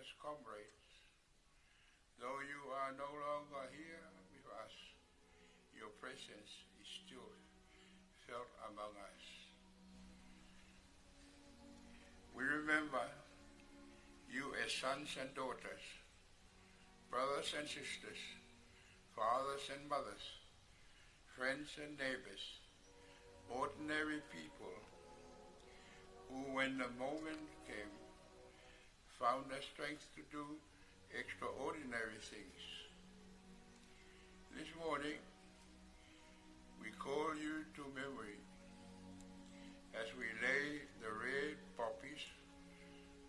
as comrades. Though you are no longer here with us, your presence is still felt among us. We remember you as sons and daughters, brothers and sisters, fathers and mothers, friends and neighbors, ordinary people who, when the moment came, found the strength to do extraordinary things. This morning, we call you to memory. As we lay the red poppies,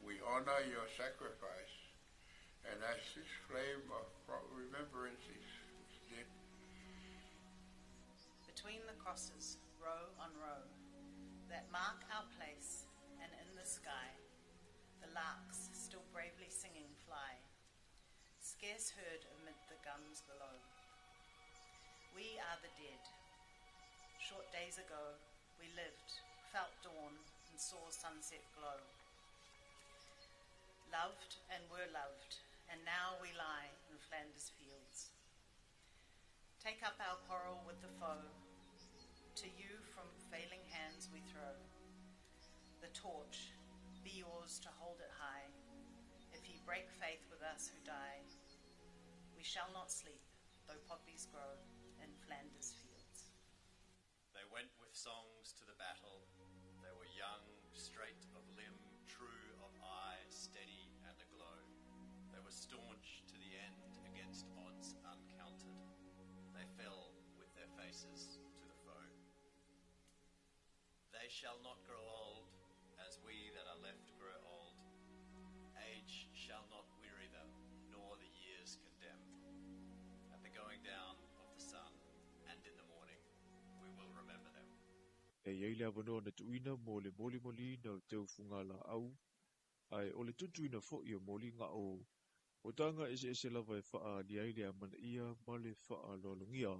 we honor your sacrifice, and as this flame of remembrance is lit, Between the crosses, row on row, that mark our place, and in the sky, the larks still bravely singing fly, scarce heard amid the guns below. We are the dead. Short days ago, we lived, felt dawn, and saw sunset glow. Loved and were loved, and now we lie in Flanders fields. Take up our quarrel with the foe. To you from failing hands we throw the torch, be yours to hold it high. If ye break faith with us who die, we shall not sleep, though poppies grow in Flanders fields. They went with songs to the battle. They were young, straight of limb, true of eye, steady and aglow. They were staunch to the end against odds uncounted. They fell with their faces to the foe. They shall not grow old, as we that are left grow old. Age shall not weary them, nor the years condemn. At the going down of the sun and in the morning, we will remember them. E i ai le avanoa na tuuina mo le molimoliina o teufugalāau, ae o le tutuina foi o moliga o o taga eseese lava e faaalia ai le amanaia ma le faaaloalogia.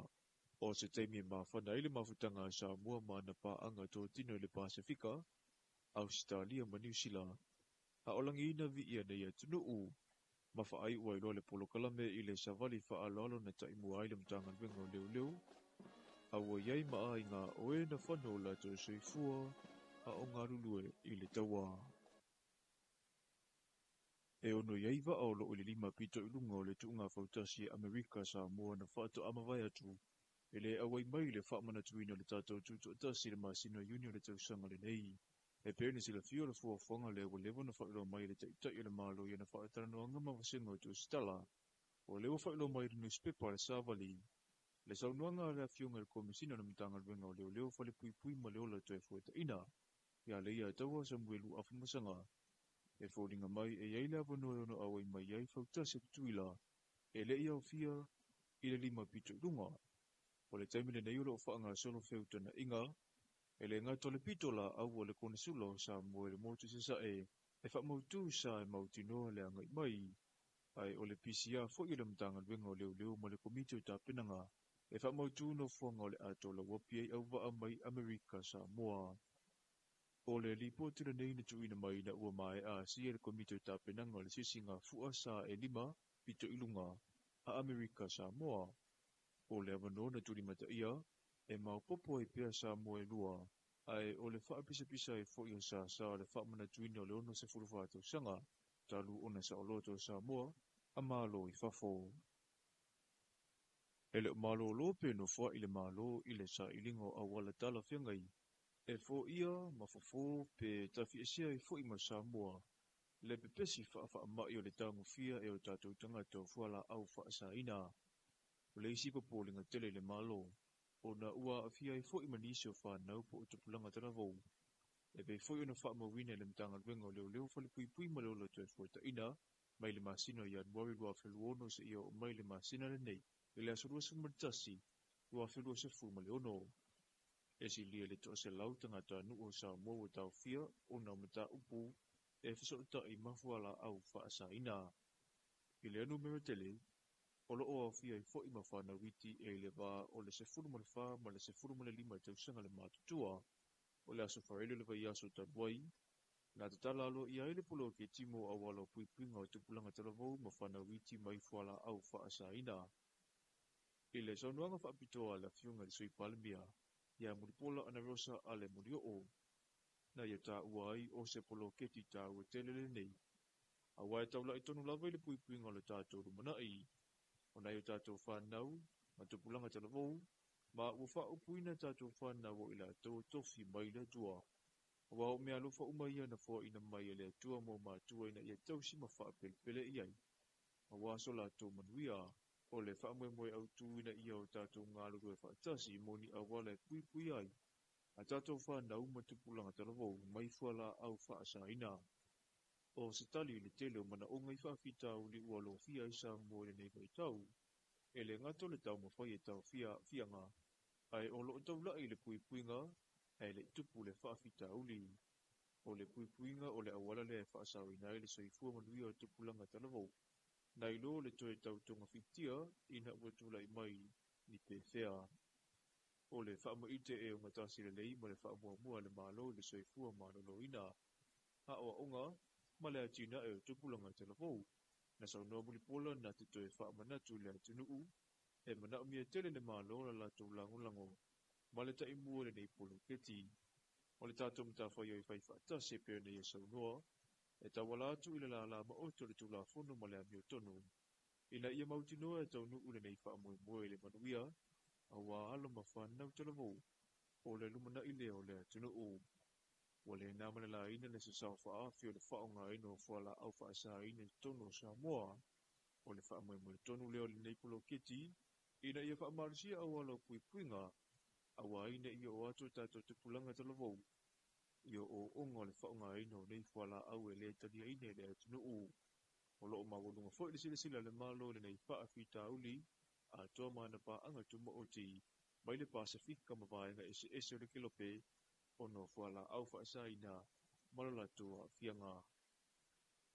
O se taimi e mafana ai le mafutaga a Samoa ma ana paaga totino i le Pasefika, Ausetalia ma Niusila, a o lagiina viia nei atunuu, ma faaiu ai loa le polokalame i le savali faaaloalo na taimua ai le Matagaluega o Leoleo, a ua i ai ma aiga o e na fana o latou soifua a o galulue i le taua. E ono i ai vaa o loo i le lima pito i luga o le tuuga fautasi a Amerika Samoa na faatoa mavae atu e le auai mai i le faamanatuina o le tatou tutoatasi i le masina o Iuni o le tausaga lenei. E pei ona silafia o le fuafuaga lea ua leva ona faailoa mai e le Taitai o le Malo i ana faatalanoaga ma vasega o Tusitala. O lea ua faailoa mai i le nusipepa a le Savali le saunoaga a le Afioga i le Komesina o le Matagaluega o Leoleo, Falepuipui ma le Ola Toefuataiga, ia Leiataua Samuelu Afamasaga, e foliga mai e i ai le avanoa e ono auai mai ai fautasi a Tutuila e le i aofia i le lima pito i luga. O le taimi lenei o lo o faagasolo feutagaiga e le gata o le pitolaau a le Konesula o Samoa i le motu i Sasae e faamautu sa e mautinoa le agai mai, ae o le PCR foi o le Matagaluega o Leoleo ma le Komiti o Tapenaga e faamautu nofoaga o le a tolauapi ai auvaa mai Amerika Samoa. O le lipoti lenei na tuuina mai ina ua maea asia e le Komiti o Tapenaga o le Sisigafua sa e lima pito i luga a Amerika Samoa. O le avanoa na tulimataia e maopoopo ai pea Samoa e lua, ae o le faapisapisa ai foi o sasa o le faamanatuina o le 64 tausaga talu ona saoloto o Samoa a Malo i fafo. E le o malōlō pe nofoaʻi le Malo i le sailiga o auala talafeagai e foia ma fofo pe tafiesea ai foi ma Samoa le pepesi faafaamai o le tagofia e o tatou tagata o fualaau faasaina. O le isi popolega tele i le Malo, ona ua aafia ai foi ma nisi o fanau po o tupulaga talavou. E pei foi ona faamauina e le Matagaluega o Leoleo, Falepuipui ma le Ola Toefuataiga mai le masina o Ianuari 2026 seia oo mai le masina lenei i le aso 21 2026. E silia i le 100 tagatanuu o Samoa ua taofia ona o mataupu e fesootai ma fualaau faasaina. I lea numera tele, o lo o aofia ai foi ma fanau iti e i le va o le 14 ma le 15 tausaga le matutua. O le aso Faraile o le vaiaso talu ai, Na tatala aloaia ai le poloketi mo auala o puipuiga o tupulaga talavou ma fanau iti mai fualaau faasaina. I le saunoaga faapitoa a le Afioga i le Sui Palemia ia Mulipola Anarosa Ale Molioo, na ia taua ai o se poloketi taua tele lenei, aua e taulai tonu lava i le puipuiga o le tatou lumanai, o nai o tatou fanau ma tupulaga talavou, ma ua faaupuina tatou fanau o i latou e tofi mai le Atua. Aua o meaalofa uma ia na foaina mai e le Atua mo matua ina ia tausi ma faapelepele i ai, aua so latou manuia. O le faamoemoe autu ina ia o tatou galulue faatasi mo ni auala e puipuia ai a tatou fanau ma tupulaga talavou mai fualaau faasaina. O se tali i le tele o manaoga i faafitauli ua lofia ai Samoa i lenei vaitau, e le gata o le taumafai e taofia aafiaga, ae o lo o taulai i le puipuiga ae le i tupu le faafitauli. O le puipuiga o le auala lea e faasaoina ai le soifua manuia o tupulaga talavou, nai lo le toe tau togafitia ina ua tulai mai ni pefea. O le faamaite e ogatasi lelei ma le faamuamua a le Malo i le soifua maloloina, aoaoga ma le atinae o tupulaga talavou. Na saunoa Mulipola na te toe faamanatu i le atunuu e manaomia tele le Malo la latou lagolago ma le taimua i lenei poloketi. O le tatou matafaioi fai faatasi e pei ona ia saunoa, e tauala atu i le lala maoto o le Tulafono ma le amiotonu, ina ia mautinoa e taunuu lenei faamoemoe i le manuia, aua alo ma fanau talavou, o le lumanai lea o le atunuu. Ua le na ma le laina le sasao faaafi o le faaaogaina o fualaau faasaina i totonu o Samoa. O le faamoemoe tonu lea o lenei poloketi, ina ia faamalosia auala o puipuiga, aua ai ne i oo atu o tatou tupulaga talavou i ooooga o le faaaogaina o nei fualaau e le taliaina e le atunuu. O lo o maualuga foi le silasila a le Malo i lenei faafitauli atoa ma ana paaga tumaoti mai le Pasefika ma vaega eseese o le kelope ona o fualaau faasaina ma lo latou aafiaga.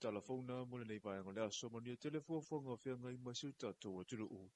Tala fou na mo lenei vaega o le aso, manuia tele fuafuaga o feagai ma si o tatou atunuu.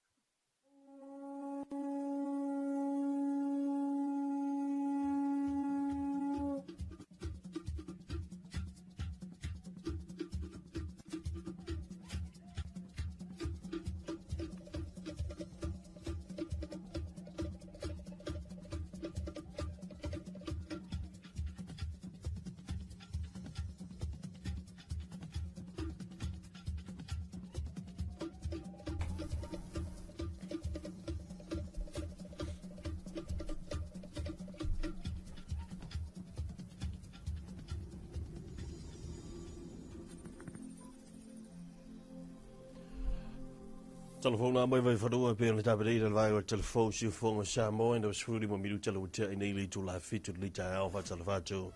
Telefona mai vai whanua pe ona tape reira vai o telefon si ufonga Samoa ina wasfuri mo miru tala utea i nei le tū la fitu le tai au whatala whatu.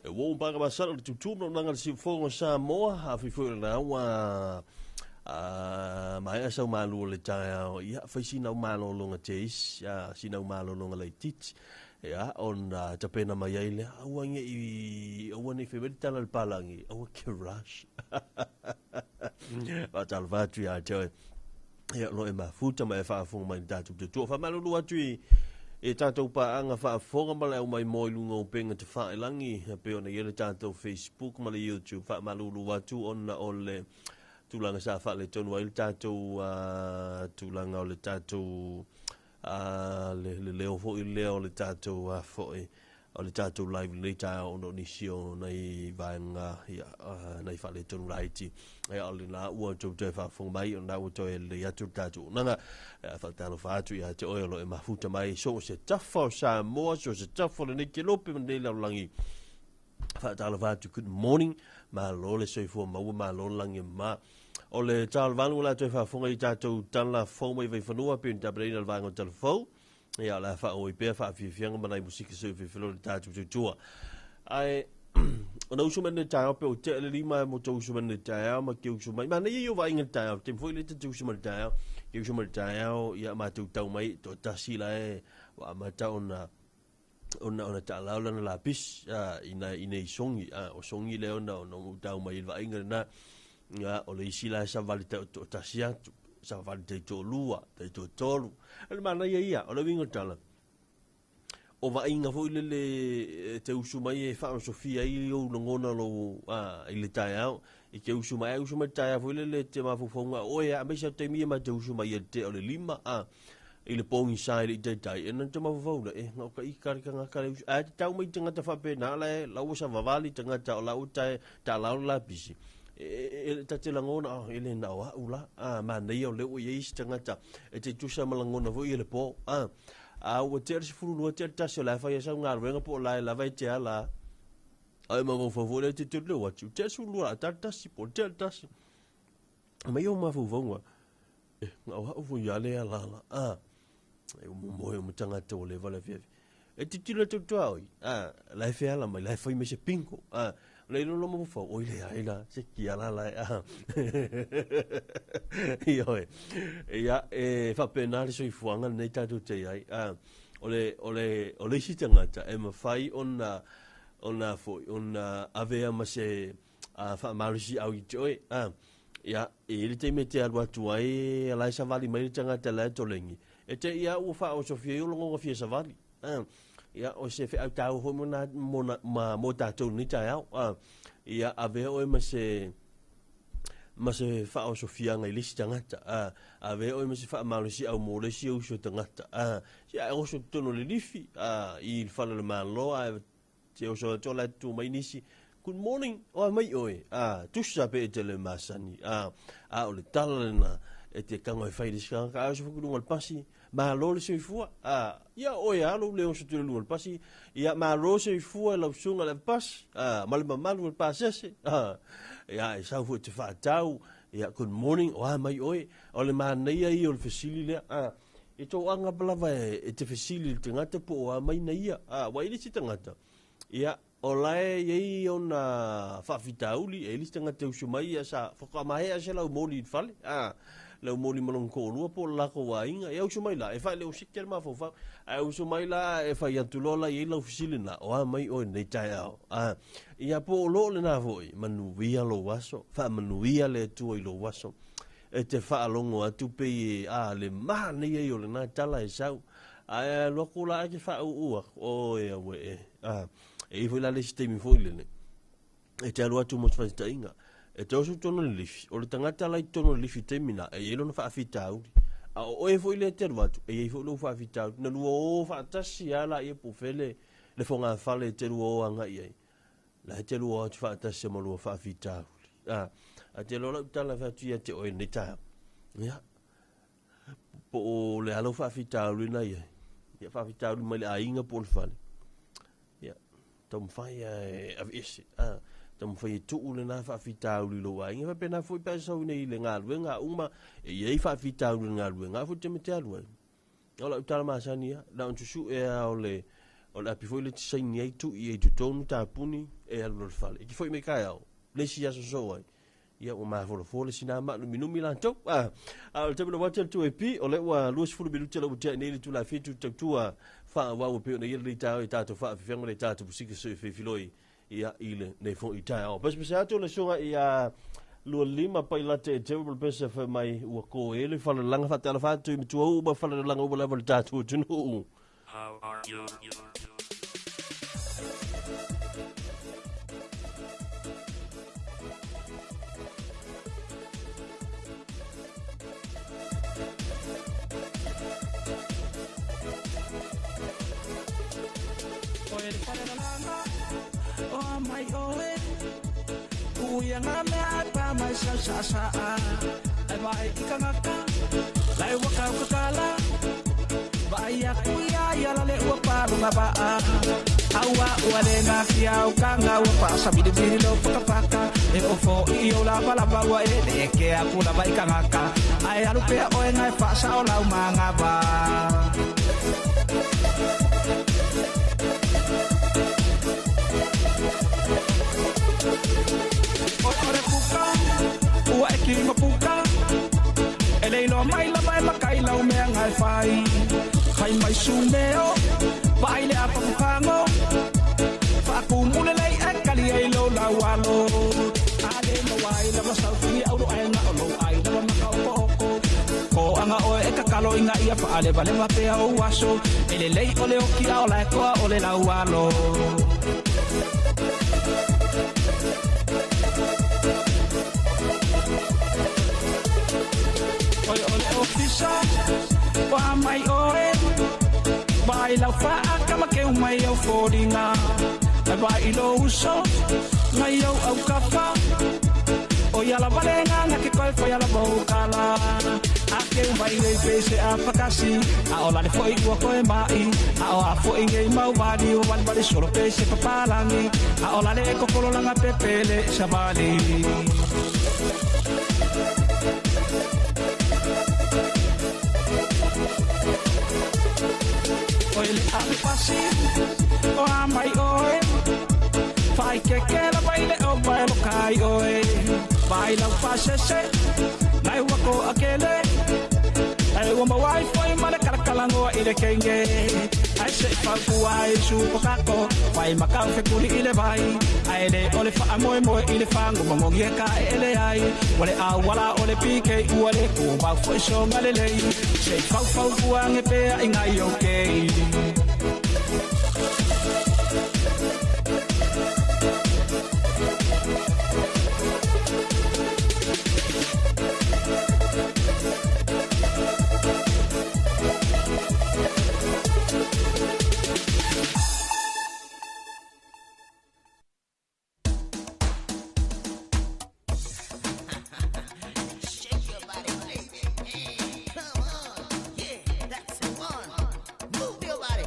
E wō mpanga masala le tutu no nanga si ufonga Samoa a whiwhi o na ua mai asa malu le tai au ia whai sina malo longa teis ia sina malo longa le titi ia ona tapena mai ai le aua nge i aua nei wheweri tala le palangi aua ke rush. Whatala whatu ia te ia lo e mafuta ma e faafofoga mai tatou te tua faamalulu atu i e tatou paaga faafofoga ma le au mai mo i luga o upega tafailagi e pei ona i ai le tatou Facebook ma le YouTube faamalulu atu ona o le tulaga sa faaletonu ai le tatou tulaga o le tatou le leo foi lea o le tatou foi o le tatou live lenei taeao ona o nisi o nai vaega ia nai faaletonu laiti ia o lena ua outou toe faafofoga mai o lena ua toe lelei atu le tatou auaunaga faatalofa atu ia te oe o lo e mafuta mai so o se tafa o Samoa so o se tafa o lenei kelope ma lenei lalolagi faatalofa atu good morning malo le soifua maua malo le lagi e mama o le talovalu o le a toe faafofoga i tatou tala fou mai Vaifanua pei ona tapenaina le vaega o tala fou ia o le a faaauau pea faafiafiaga ma nai musika seu fefelo le tatou tautua. Ae ona usu mai nei taeao pe o tea le lima e mo te usu mai nei taeao ma ke usu mai. Manaia ia o vaaiga le taeao, taimi foi lea ta te usu mai le taeao, ke usu mai le taeao, ia matou tau mai toatasi la e ua amata ona ona taalao lana lapisi ina i songi o songi lea ona ona tau mai i le vaaiga lena ia o le isi la e savali toatasi atu savali taitoalua taitoatolu. O le manaia ia o le uiga o le tala O vaaiga foi lele e te usu mai e faaosofia ai ou lagona lou i le taeao. I te usu mai, ai usu mai le taeao foi lele e te mafaufauga o oe a aemaise lava taimi ia ma te usu mai i le tea o le 5 i le pogisa e le i taitai, e na te mafaufau lea, e na o ka ika le tagata le usu. Ae te tau mai tagata faapena la e la ua savavali tagata o la ua tae taalao le lapisi. E ta te lagona, oh, e le na o au la. Manaia o lea ua i ai isi tagata e te tusa ma lagona foi i le po. A ua tea le 12 tea le 1 o la e fai ai sau galuega po o la e lava e te ala. A e mafaufau foi lea te telu le uati, ua tea le 12 a ta le 1 po o le tea le 1. Mai o mafaufauga, e, na o au foi a le ala la. E umu moe o matangata o le leva le afiafi. E titilo atu toa oi, la e feala mai, la e fai mai se pingo. Le ilo lo mafaufau, oi le ai la, se kia la la e, Ioe. Ia, e faapena le soifuaga lenei tatou te ai. O le, o le, o le isi tagata e mafai ona, ona foi, ona avea ma se faamalosiau i te oe. Ia, e i ai le taimi e te alu atu ai, la e savali mai le tagata la e tolegi. E te ia ua faaosofia ai o logoga fia savali. Ia, o se feau tāua foi mo nā, mo nā, ma, mo tātou lenei taeao. Ia, avea oe ma se, ma se faaosofiaga i le isi tagata. Avea oe ma se faamalosiau mo le isi uso tagata. Se ae oso totonu o le lifi, i le fale o le Malo, ae te oso atu o la e tutu mai nisi. Good morning, o a mai oe. Tusa pe e te le masani. A o le tala lena e te kago e fai le isi tagata. Ae oso foi i luga o le pasi, malo le soifua. Ia oe a lou le oso atu i le luga o le pasi. Ia malo le soifua e lau susuga i le pasi. Ma le mamalu o le pasese. Ia e sau foi te faatau. Ia good morning, o a mai oe. O le manaia ia o le fesili lea. E tō anga lava e te fesili le tagata po o a mai na ia. Ua i le isi tagata. Ia, o la e i ai ona faafitauli, e i ai le isi tagata e usu mai ia sa whakamahea se lau moli i le fale. Lau moli ma lona toalua po o le latou aiga. Ia usu mai la, e whae le o sike le mafaufau. Ae usu mai la, e whai atu loa la i ai lau fesili na, o a mai oe nei taeao. Ia po o loo le nā foi, manuia lou aso, faamanuia le Atua i lou aso. E te whaalongo atu pe i e, le manaia i o le nā tala e sau. Ae alu aku la e te whauu aku, o e aue e. E i foi la le isi taimi foi lele. E te alu atu mo te whaitainga. E te oso tonu le lifi. O le tagata la i tonu le lifi taimi nā, e i ai lona faafitauli. A o oe foi le te alu atu, e i ai foi lou faafitauli. Na lua o faatasi a la ia pufele le fogafale e te lua o anga i ai. La e te lua o atu faatasi ma lua faafitauli. A te loa lau tala whatu ia te oe nei taeao. Ia, po o le alo faafitauli na ia. Ia faafitauli mai le aiga po o le fale. Ia, taumafai e aveese. Taumafai e tuu le nā faafitauli lou aiga. Faapena foi pe a sau nei i le galuega a uma, e i ai faafitauli i le galuega. A foi te me te alu ai. O lau tala masani ia, na on susu e a o le, o le api foi le te saini ai tui ai totonu tapuni e alu le fale. E ki foi me kai ao, le isi aso so ai. Ia ua mafolafo le sina ma numinumi latou. A o le taimi na wati le 2AP, o le ua 20 minute le ua tea nei le tula fitu tautua whaawau e pe ona ia le taeao i tātou whaafifenga le tātou pusika sui feifiloi ia i le nei foi i taeao. Pese pese atu le suga i a lua lima pai late e terrible pese whai mai ua ko e le whalalanga whaatala whaatu i matua ua whalalanga ua lava le tātou tunu. How are you? Oe le whalalanga, o mai oe. Ui anga mea ai pa mai sa sa sa a. Ai vai i kangaka, lai waka o kakala. Vai a kuia ia la le ua parunga ba a. Aua ua le ngā kia o kanga ua pa sa viri viri lo paka paka. E o fo i o la ba la ba ua e le ke a kula vai kangaka. Ai alu pea oe ngai fa sa o lau manga ba. Oi ore puka, ua e ki mapuka. E leilo mai la mai makai lau mea ngai whai. Kai mai sumeo, pai le apa pukango. Whaakumule lei e kali ei lo lau alo. Ale mo wai la masau tingi au ai nga o lo ai la maka o oko. Ko anga oe e kakalo inga ia faalevaleva pea ou aso. E lelei o le oki a o lae toa o le laualo. Oi o le ofisa, wa mai oe. Vai lau whaaka ma keu mai au fōringa. Ai vai i lo uso, ngai au au kafa. O ia la valenga nga ke koe whai ala kala. A ke umai ngei pese a pakasi. A o lale foi ua koe mai. A o a foi ngei mau wali o wali wali solo pese papalangi. A o lale e kokolo langa pepele savali. Oi le ave pasi, o a mai oe. Vai ke ke la vai le o vai lo kai oe. Vai lau pasese, nai wako akele. Ai ua mawai foi ma le kalakalangoa i le kenge. Ai se fau ai su pokako, vai makau fekuli i le vai. Ai le ole fa moe moe i le fango mangongi e ka ele ai. Wale a wala ole pike ua le ku mau foi so ngalelei. Se fau fau ua nge pea i ngai okay. Shake your body, baby. Come on. Yeah, that's the one. Move your body.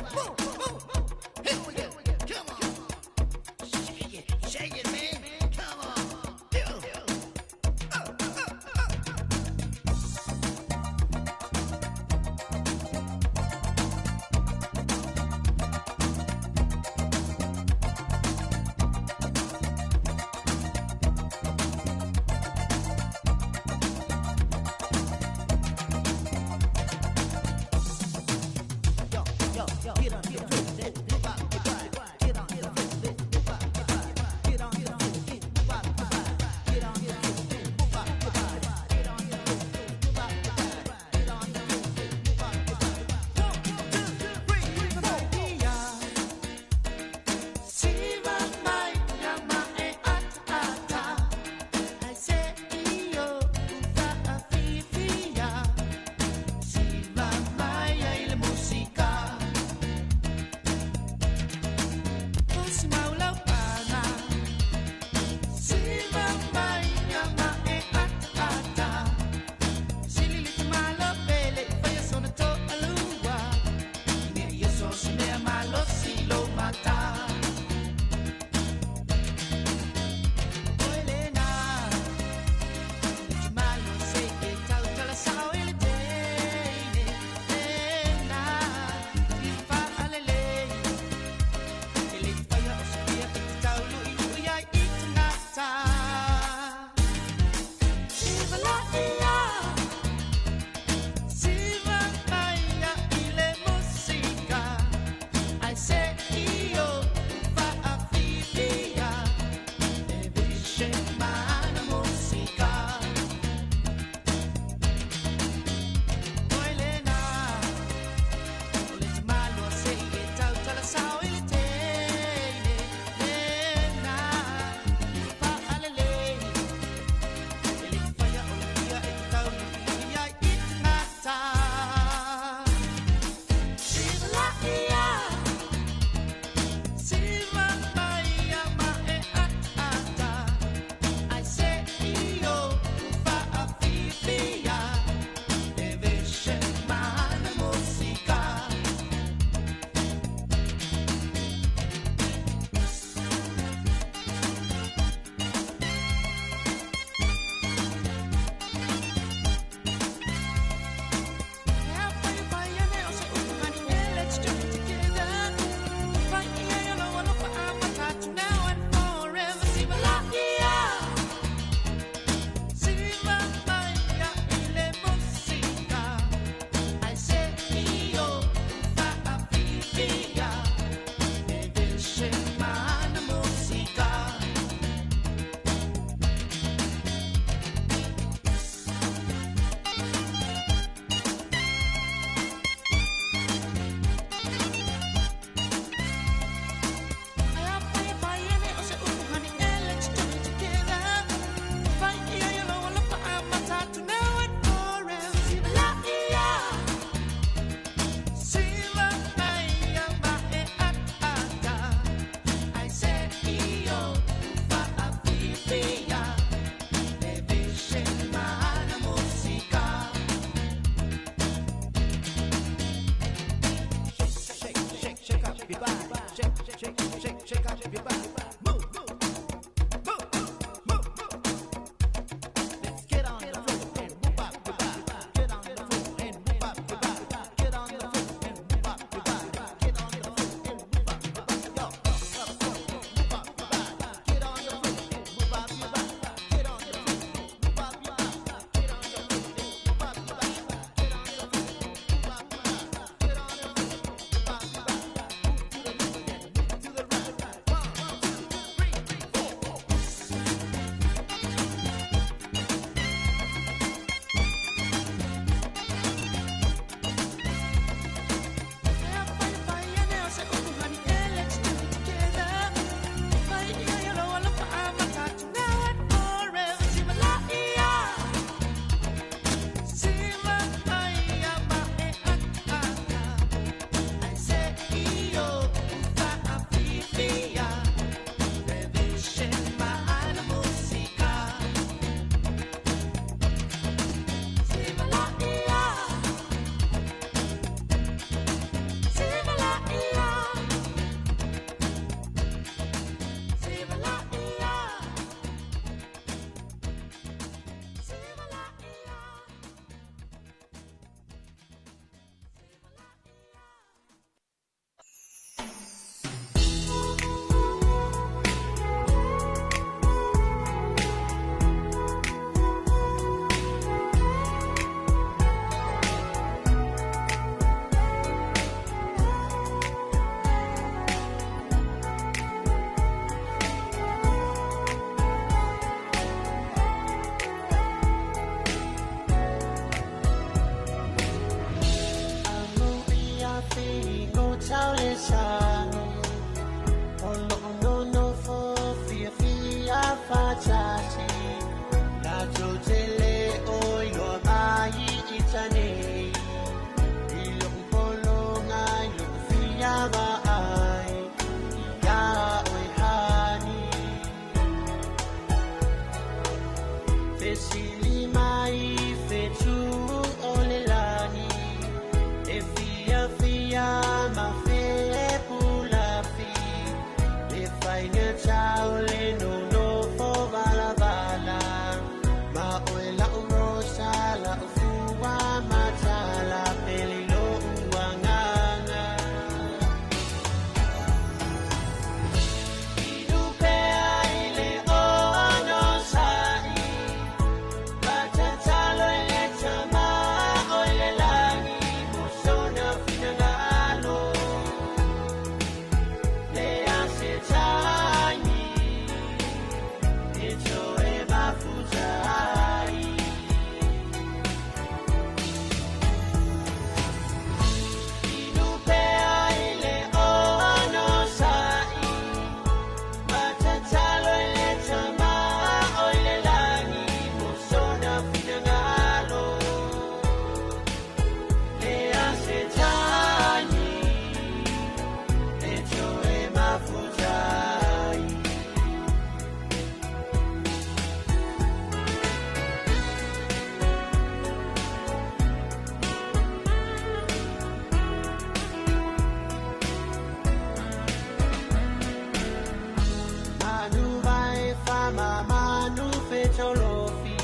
ma manu fetolofi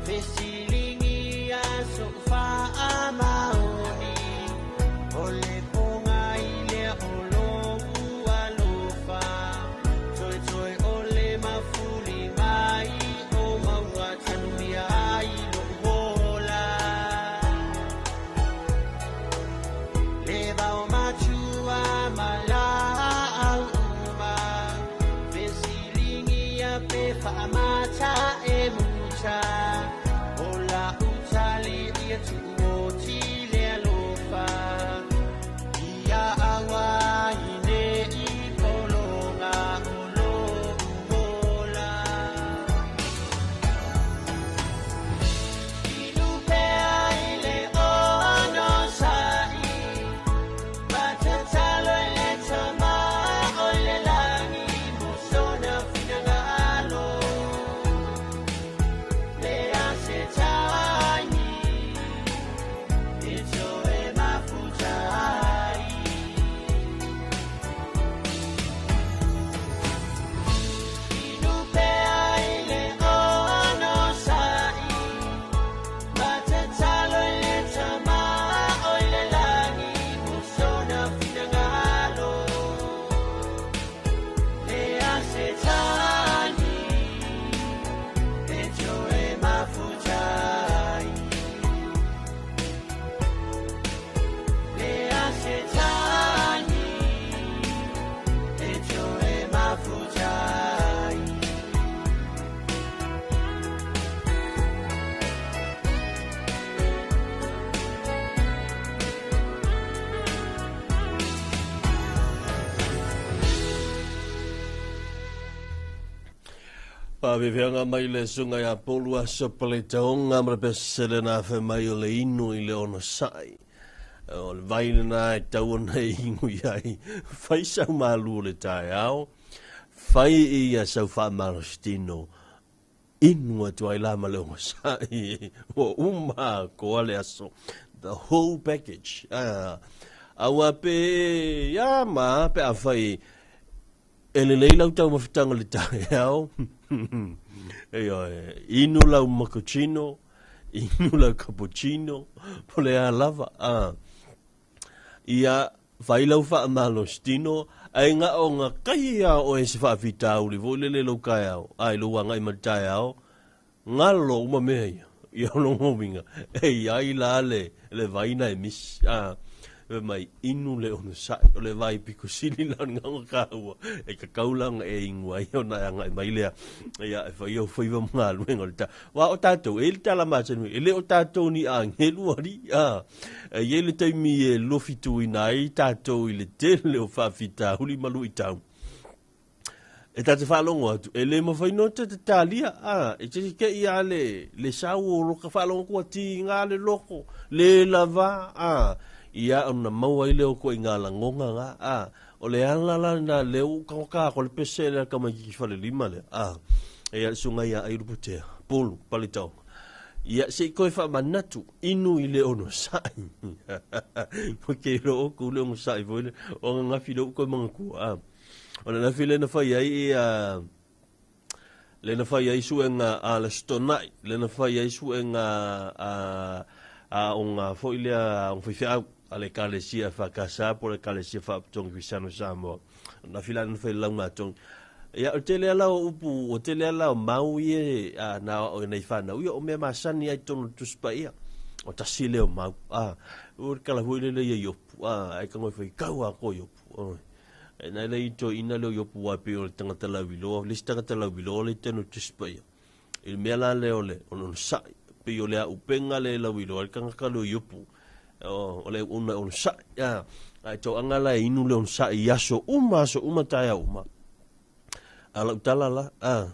fesilingi a so'u faamaoni o le poga i lea o lou alofa toetoe o le mafuli mai o mauga tanumia ai lo'u ola le vaomatua ma laau uma fesiligia pe faamata e muta o la utale ia tuuoti le alofa ia auaine i pologa o lo'u ola. Inu pea i le onosa'i matatalo i le Tamā o le lagi mo sona finagalo le a se taimi e toe mafuta ai. Inu pea i le onosa'i matatalo i le Tamā o le lagi mo sona finagalo le a se taimi e toe mafuta ai. Le a se taimi e toe mafuta ai. Faafefeaga mai le suga iā Polu aso paletaoga ma le pesele na afe mai o le inu i le onosa'i. O le vai lenā e tau ona e inu i ai. Fai sau malu o le taeao, fai ia sau faamalositino, inu atu ai la ma le onosa'i. Ua uma atoa le aso. The whole package. Ah, aua pe ia ma pe afai e lelei lau taumafataga i le taeao, ioe, inu lau mochaccino, inu lau cappuccino, po le a lava, a. Ia, fai lau faamalositino, ae na o gakai lava o oe se faafitauli foi lele i lou taeao, a i lou agai mai le taeao, galo uma mea ia. Ia o lona uiga, e i ai la le, le vai na e misi, a. Fai mai, inu le onosai, o le vai pito sili la o le gaga taua, e tatau la ona e inu ai ona e agai mai lea, ia e fai au faiva ma galuega o le ta. Aua o tatou, e i ai le tala masani mai, e le o tatou ni agelu alii, a. E i ai le taimi e lofituina ai tatou i le tele o faafitauli ma luitau. E ta te faalogo atu, e le mawhai no te te talia, a, e te te i a le, le sau o loka faalogo atu a tiga le loko, le lava, a, ia ona maua ai lea o ituaiga lagoga na, a, o le ala la lena lea ua tago ta ko le pese lea tamaititi falelima lea, a, e ia le susuga ia Aiuluputea, Pulu, Paletaoga. Ia, se i toe faamanatu, inu i le onosai. Ko te iloa outou le onosai foi le, o ananafi lea ua toe manatua, a. O le ananafi lea na fai ai ia, lea na fai ai suega a le Aso Toonai, lea na fai ai suega a aoga foi lea aoga faifeau a le Ekalesia EFKS po o le Ekalesia Faapotopotoga Kerisiano o Samoa. O ananafi la lea na fai ai le lauga a Togi. Ia, o le tele lava la o upu, o le tele lava la o mau ia na aoao i nai fanau, ia o mea masani lava i totonu o le Tusi Paia. O tasi lea o mau, a, o le tala foi lele ia Iopu, a, ai tago e fai, kau atoa Iopu, oi. E nai le toeaina lea o Iopu aua e pei o le tagata lauiloa, le isi tagata lauiloa lea i totonu o le Tusi Paia. I le mea la lea o le onosai, pei o le auupega lea e lauiloa ai le tagata lea o Iopu, o le auauna e onosai. A, a e toaga la e inu le onosai i aso uma, aso uma, taeao uma. A o lau tala la, a,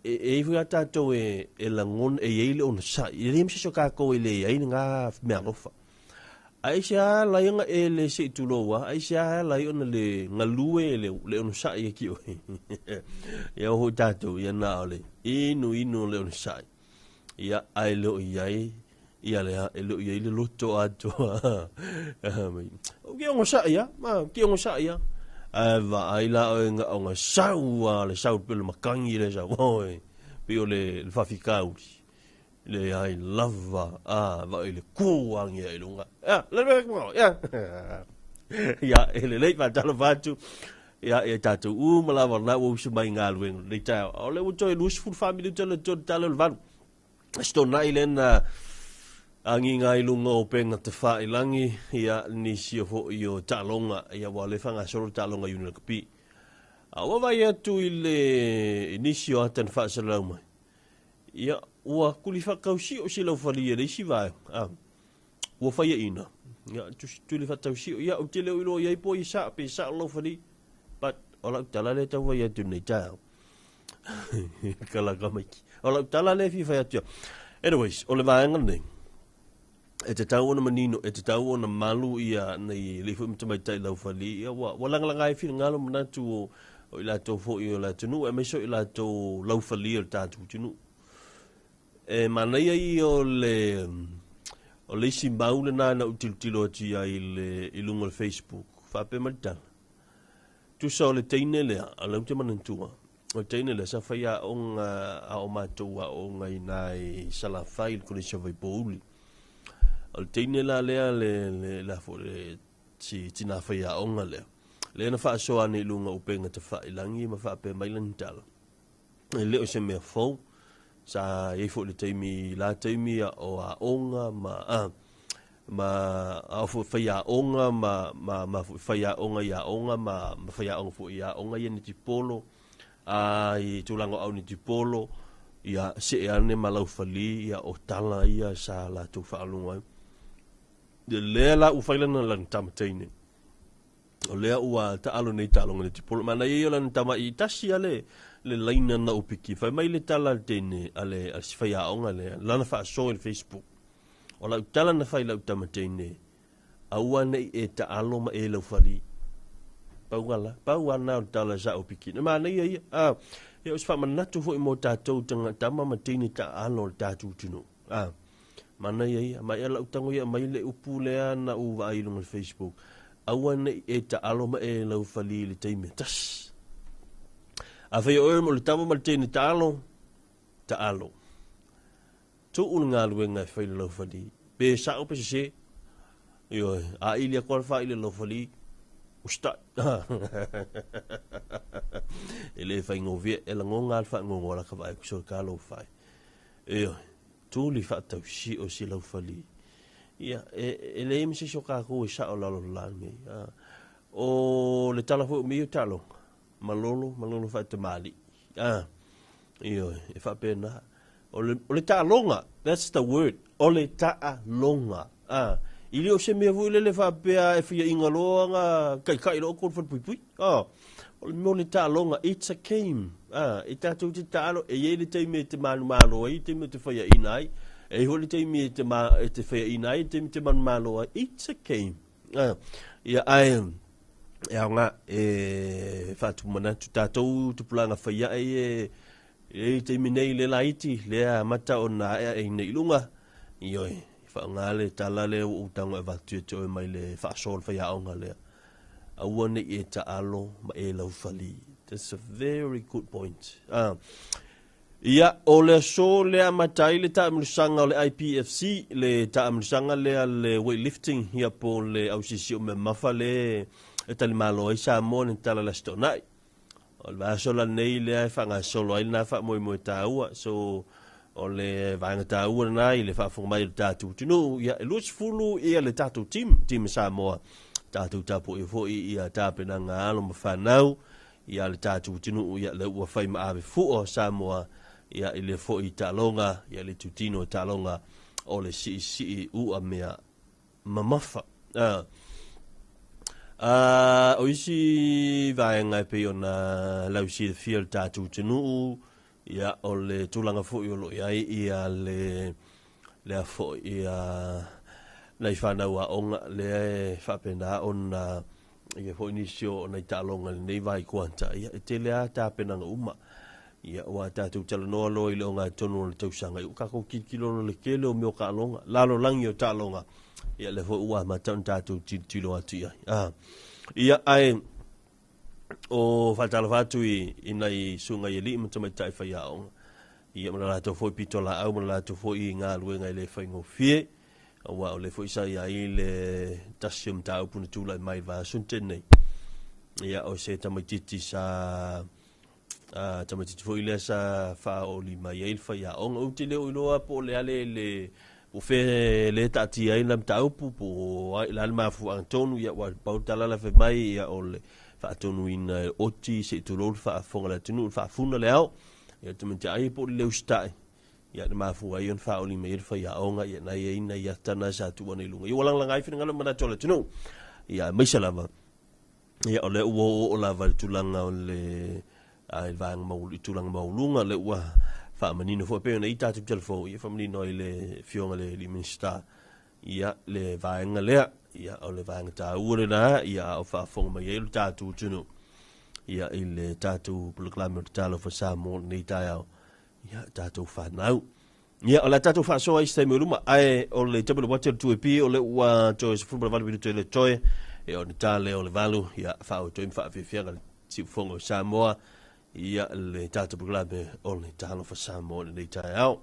e i ai foi a tatou e lagona, e i ai le onosai. E leai ma se isi o tatou e leai lena meaalofa. Aisea ala ai ona e le se i tulou a, aisea ala ai ona le galue le, le onosai ia ki oe. Ia o hoi tatou, ia na o le inu inu o le onosai. Ia, ae le o i ai, ia le, e le o i ai le loto atoa. O ki onosai a, ma, ki onosai a. Ae vaai la oe ga sau a le sau pe le makangi le sau oi pe o le faafikauli leai lava a vaai le ku angi ai lunga ia le le ia ia e lelei faatalofa atu ia ia tatou uma lava na ua usu mai galuega lenei taeao o le ua toe 24 minute le toe tala o le 8 Stonai lena agiga i luga o upega tafailagi, ia, nisi o foi o taaloga, ia, ua le faagasolo le taaloga i Union Rugby. A ua vaai atu i le i nisi o ata na faasalalau mai, ia, ua tuli faatausio si laufalia i le isi vaega, a, ua faiaina, ia, tuli faatausio, ia, ou te le o iloa i ai po i sao, pe sao laufalia, but o lau tala lea tau fai atu nei taeao. Kalaka maiki. O lau tala lea fia fai atu. Anyways, o le vaega lenei, e tatau ona manino, e tatau ona malu ia nei alii foi ma tamaitai laufali, ia ua, ua lagalaga ai finagalo manatu o, o i latou foi o le atunuu, aemaise o i latou laufali o le tatou atunuu. E manaia ia o le, o le isi mau lena na ou tilotilo atu i ai i le, i luga o le Facebook, faapea mai le tala. Tusa o le teine lea, a lea ou te manatua, o le teine lea sa fai aoga, a o matou aoga i ina i Salafai i le Kolisi o Vaipouli. O le teine la lea le, le, le, a foi, le si tina faiaoga lea, lea na faasoa ane i luga o upega tafailagi ma faapea mai lana tala, e le o se mea fou, sa i ai foi le taimi i la taimi a o aoga ma, a, ma a o foi faiaoga ma, ma, ma foi faiaoga i aoga ma, ma faiaoga foi i aoga ia netipolo, a i tulaga o au netipolo, ia see ane ma laufali, ia o tala ia sa latou faalogo ai. Lea la ua fai lana lana tama teine. O lea ua taalo nei taaloga netipolo. Manaia ia o lana tama i tasi a le, le laina na upiki. Fai mai le tala a le teine, a le, a si faiaoga lea, lana faasoa i le Facebook. O lau tala na fai i lau tama teine, aua ne i e taalo ma e laufali. Pau ala, pau ana o le tala sa upiki. Na manaia ia, a, ia o se faamanatu foi mo tatou tama ma teine taalo o le tatou atunuu. A, manaia ia, ma ia lau tago ia mai le upu lea na ou vaai i luga o le Facebook. Aua ne i e taalo ma e laufali i le taimi e tasi. Afai o oe o le tama ma le teine taalo, taalo. Tuu le galuega e fai le laufali. Pe sao pe sese. Ioe, a ili atu lava le faaili a le laufali, usitai. E le faigofie, e lagona lava le faanoanoa laka vaai atu so ka lou fai. Ioe, tuli faatausio si laufali. Ia, e, e leai ma se isi o kākou e sao lalo le la lenei. O le tala foi o mea ia o taaloga, malolo, malolo faatamalii. Ah, ioe, e faapena. O le, o le taaloga, that's the word, o le taaloga. Ah, i le o se mea foi lele faapea e faiaina loa na taitai loa outou i le falepuipui. Ah, o le mea o le taaloga, it's a game. Ah, e tatou te taalo, e i ai le taimi e te manumalo ai, taimi e te faiaina ai, e i ai foi le taimi e te, ma, e te faiaina ai, taimi e te manumalo ai, it's a game. Ah, ia, ae, e aoga e faatupu manatu tatou tupulaga faiae e i taimi nei le laiti lea amata ona aeae nei i luga ioe faaaoga le tala lea ua ou tago e avatu ia te oe mai le faasoa o le faiaoga lea aua ne i e taalo ma e laufali. That's a very good point. Ah. Ia, o le aso lea amata ai le taamilosaga o le IPFC, le taamilosaga lea le weightlifting, ia po le ausiasi o mea mamafa le e talimalo ai Samoa ni tala le Aso Toonai. O le vaiaso la lenei lea e faagasolo ai lena faamoemoe taua. So, o le vaega taua lena i le faafofoga mai o le tatou atunuu. Ia, e 20 ia le tatou team, team Samoa. Tatou tapuaia foi ia tapenaga a alo ma fanau ia le tatou atunuu, ia lea ua fai ma ave fua o Samoa ia i le foi taaloga, ia le itutino o taaloga o le siisii ua mea mamafa. A, a, o isi vaega e pei ona lausilafia le tatou atunuu, ia o le tulaga foi o lo o i ai ia le lea foi ia nai fanau aoga lea e faapena ona ia foi nisi o nai taaloga i lenei vaikuata, ia e tele lava tapenaga uma. Ia ua tatou talanoa loa i le ogatotonu o le tausaga, ia ua tatou tilotilo loa i le tele o mea o taaloga, lalolagi o taaloga, ia lea foi ua amata ona tatou tilotilo atu i ai. Ah. Ia ae O faatalofa atu i nai susuga i alii ma tamaitai faiaoga, ia ma le latou foi pitolaau ma le latou foi galuega e le faigofie, aua o lea foi sa i ai le tasi o mataupu na tulai mai i le vaiaso na tea nei. Ia, o se tamaitiiti sa tamaitiiti foi lea sa faaoli mai ai le faiaoga. Ou te le o iloa po o le a le po o fea le taatia ai le mataupu po o ai la le mafuaaga tonu, ia ua pau le tala la fai mai, ia o le faatonuina e oti se i tulou le faafofoga a le atunuu, le faafuna le ao. Ia tamaiti ai po o le le usitai, ia na mafua ai ona faaoli mai ai le faiaoga, ia na i ai nai ata na sa tuu ana i luga. Ia ua lagalaga ai finagalo ma manatu o le atunuu. Ia aemaise lava, ia o lea ua oo lava i le tulaga o le i le vaega maualuga, i tulaga maualuga, lea ua faamanino foi pei ona i tatou telefoni, ia faamanino ai le afioga i le Minisita, ia le vaega lea, ia o le vaega taua lena, ia a o faafofoga mai ai lo tatou atunuu, ia i le tatou polokalame o le Talofa Samoa lenei taeao, ia tatou fanau. Ia, o le a tatou faasoa i se taimi o luma, ae o le taimi o le uati o le 2AP, o le ua toe 18 minute le toe, ia o le ta lea o le 8, ia faaoto ai ma faafiafiaga le siufofoga o Samoa, ia le tatou polokalame o le Talofa Samoa i lenei taeao.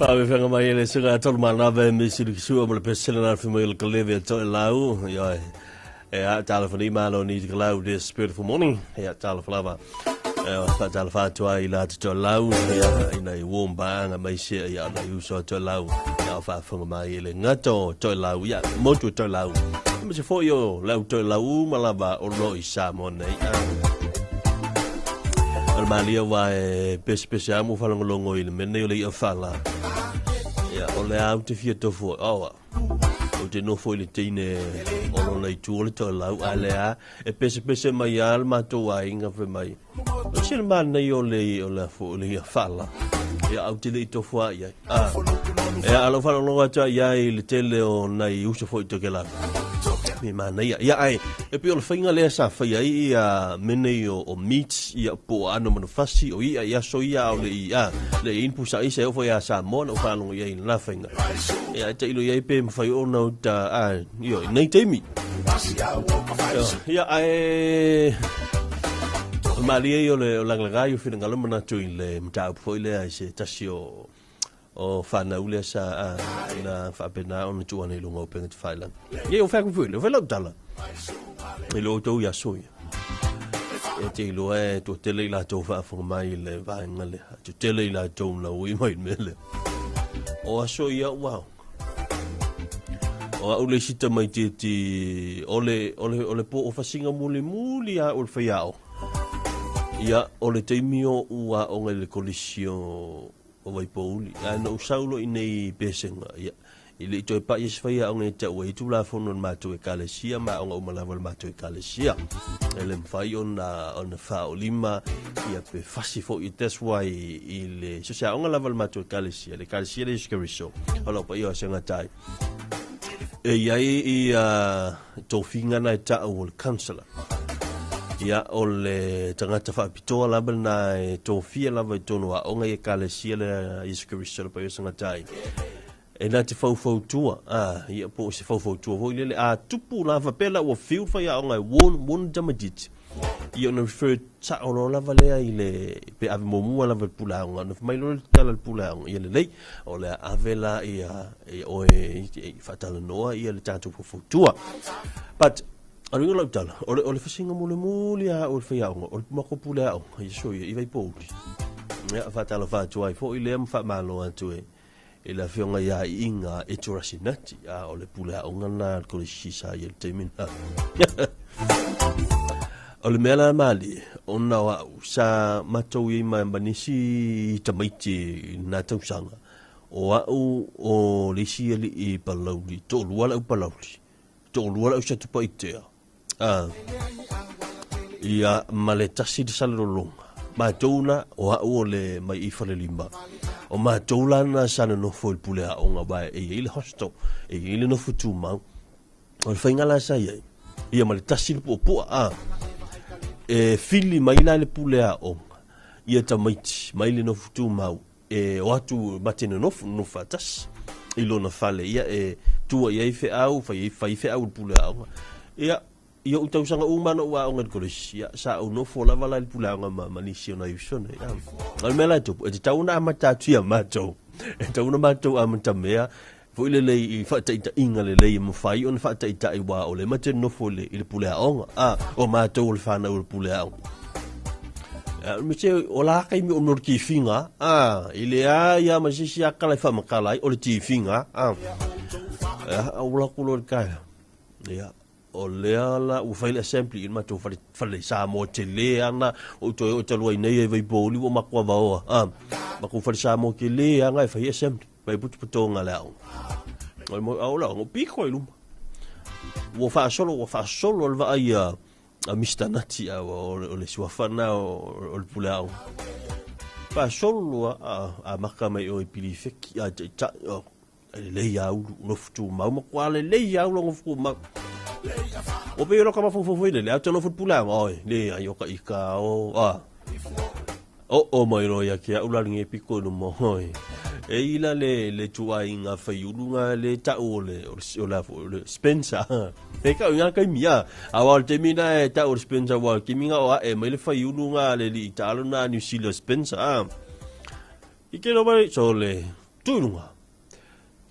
Faafefega mai e le suga tolu manava e misi le sua mo le pesele na fi mai le kaleve to e lau. Ia e a tala fani malo ni te lau this beautiful morning. E a tala falava. E a tala fatua i la te to lau. Ia ina i womba mai se ia na uso to lau. Ia faafofoga mai e le gato to lau. Ia motu to lau. Ma se foi o lau to lau ma lava o lo i Samoa nei. O le malia wa e pesepese a mo falogologo i le mea nei o le i'a fala. Ia, o le a ou te fia tofu ai. Aua. Ou te nofo i le teine o lona itu o le toelau, a le a, e pesepese mai a le matou aiga fai mai. O se le manaia o le o le o le i'a fala. Ia, ou te le i tofu a i ai. A, ia, a lau faalogologo atu ai i le tele o nai uso foi i Tokelau. Me manaia. Ia, ai, e pei o le faiga lea sa fai ai ia mea nei o, o meats, ia po o aano manufasi, o i'a i aso ia a o le i, a, le i pusa aisa e oo foi ia Samoa na ou faalogo i ai i lena faiga. Ia, e tailo i ai pe mafai ona uta, a, ioe, i nei taimi. Ia, ae, o le malie ia o le o lagalaga i o finagalo manatu i le mataupu foi lea i se tasi o o whanau lea sa a, na faapena ona tuu ane i luga o upega tafailagi. Ia, o whea kufu o whea lau tala. I lo outou i aso ia. E te iloa e toatele i latou faafofoga mai i le vaega lea. Toatele i latou na ui mai i le mea lea. O aso ia ua O au le isi tamaitiiti o le, o le, o le po o fasiga mulimuli a o le faiaoga. Ia, o le taimi o ua aoga i le kolisi o, o Waipouli. Ae na ou sau loa i nei pesega, ia, i le i toe pai e se faiaoga e tau ai Tulafono a le matou Ekalesia ma aoga uma lava a le matou Ekalesia. E le mafai ona, ona faaolima, ia pe fasi foi. That's why i le, so se aoga lava a le matou Ekalesia, le Ekalesia le Iesu Keriso, o lau paia o Segatai. E i ai ia tofiga na e ta'u o le councillor. Ia, o le tagata faapitoa lava lena e tofia lava i tonu o aoga i Ekalesia le Iesu Keriso le paia o Segatai. E na te faufautua, a, ia po o se faufautua foi lele, a tupu la faapea la ua fiu le faiaoga e warn, warn tamaitiiti. Ia ona refer sa'o loa lava lea i le, pe ave muamua lava i le pule aoga, ona fai mai loa le tala i le pule aoga, ia lelei, o le a ave la ia, ia oe e faatalanoa ia le tatou faufautua. But, o le uiga o lau tala, o le, o le fasiga mulimuli lava o le faiaoga, o le matou pule aoga, ia soia, i Vaipouli. Ia, faatalofa atu ai foi lea ma faamalo atu e, i le afioga ia Iiga Eturasinati, a o le pule aoga lena a le Kolisi sa i ai i le taimi lena. O le mea la malie, ona o au, sa matou i ai ma, ma nisi tamaiti i lena tausaga, o au o le isi alii Palauli, toalua lau Palauli, toalua lau Satupaitea, a, ia, ma le tasi le Salelologa. Matou la, o au o le mai i Falelima. O matou la na sa nonofo i le pule aoga, wa e i ai le hostel, e i ai le nofo tumau. O le faiga la sa i ai, ia ma le tasi le puapua, a, e fili mai la le pule aoga, ia tamaiti mai le nofo tumau, e o atu ma te nonofo, nonofo faatasi i lona fale, ia e tua i ai feau, fai ai fai feau i le pule aoga. Ia, i ou tausaga uma na ou aoga i le kolisi, ia, sa ou nofo lava la i le pule aoga ma, ma nisi o nai uso nei. Ia. O le mea la e tupu, e tatau ona amata atu ia matou, e tatau ona matou amatamea, foi lele i faataitaiga lelei e mafai ona faataitai aua o lea ma te nofo i le, i le pule aoga. A, o matou o le whanau o le pule aoga. Me te o la kaimi o le tifinga, a, i le a ia ma sisi a kala i whamakala ai, o le tifinga, a, a, o la kulo le kai. Ia, o lea la ua fai le assembly i le matou fale, fale Samoa tele ana, o toe o talu ai nei e Vaipouli ua matua vaoa, a, matou fale Samoa tele ana e fai assembly. Mai putuputoga le aoga. O le mo, a o le aoga, o piko i luma. Ua faasolo, ua faasolo le vaai a, a Mr. Nati, a, o, o le suafa na o, o le pule aoga. Faasolo a, a, a maka mai o i pilifeki, a taitai, o, e lelei a ulu, nofu tumau, ma kua lelei a ulu nofu tumau. O pe ro ka mafaufau foi lele, a te nofu le pule aoga, oi, le ai o ka ika o, a. Oo mai loa ia ke au la nge piko i luma oi. E ila le le tuaiga faiulu ga le ta'u o le o le o le o le Spencer. E kau i ngā kaimi a. A wa o le taimi na e ta'u o le Spencer wa kimi nga o a'e mai le faiulu ga le li'i taalo na New Zealand Spencer a. I ke lo mai so le. Tu i luga.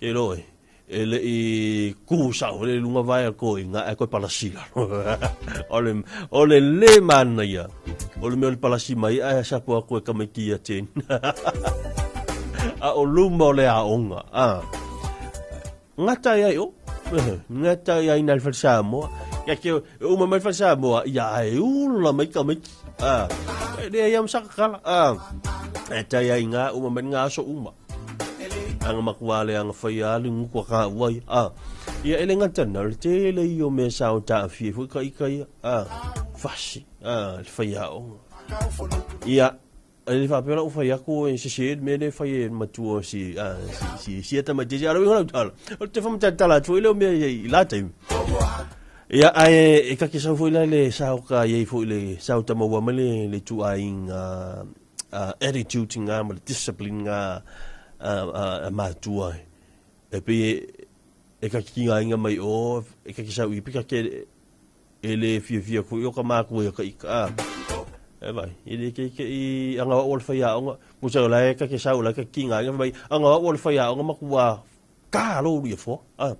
Ke iloa e, e le i kū sao le luga vae a koiga ae koe palasi i lalo. O le, o le lē manaia o le mea o le palasi mai ae sapo aku e tamaiti ia ten. A o luma o le aoga, a. Gata ai ai o. Gata ai ai nā le fale Samoa. Ia ke e uma mai le fale Samoa, ia ae ula mai tamaiti. A, e lea ia masakakala. A, e tai ai ngā uma mai ngā aso uma. Anga makua le anga whai a le nguku a ka uai. A, ia ele ngata na le tele i o mea sao ta awhia fui ka ika ia. A, fasi. A, le whai a onga. Ia, E le faapea la ua fai atu e sese le mea lea e fai e le matua o si, a, si, si, si ata mai tesi, a lau ihola tala. O te whamatalatala atu i leo mea i la taimi. Ia, ae e kake sau foi la le sao ka iai foi le sao tamaua mai le, le tuaiga attitude ngā ma le discipline ngā a, a, a matua. E pei e, e kake ki ngā inga mai o, e kake sau i pika ke E le fiafia foi o ka mākua ia ka ika, a. E vai, e le ke ke i anga o le whaiaonga, mo sa la e ka ke sau la ka ki ngā inga mai, anga o le whaiaonga makua ka lo uru ia fo, a.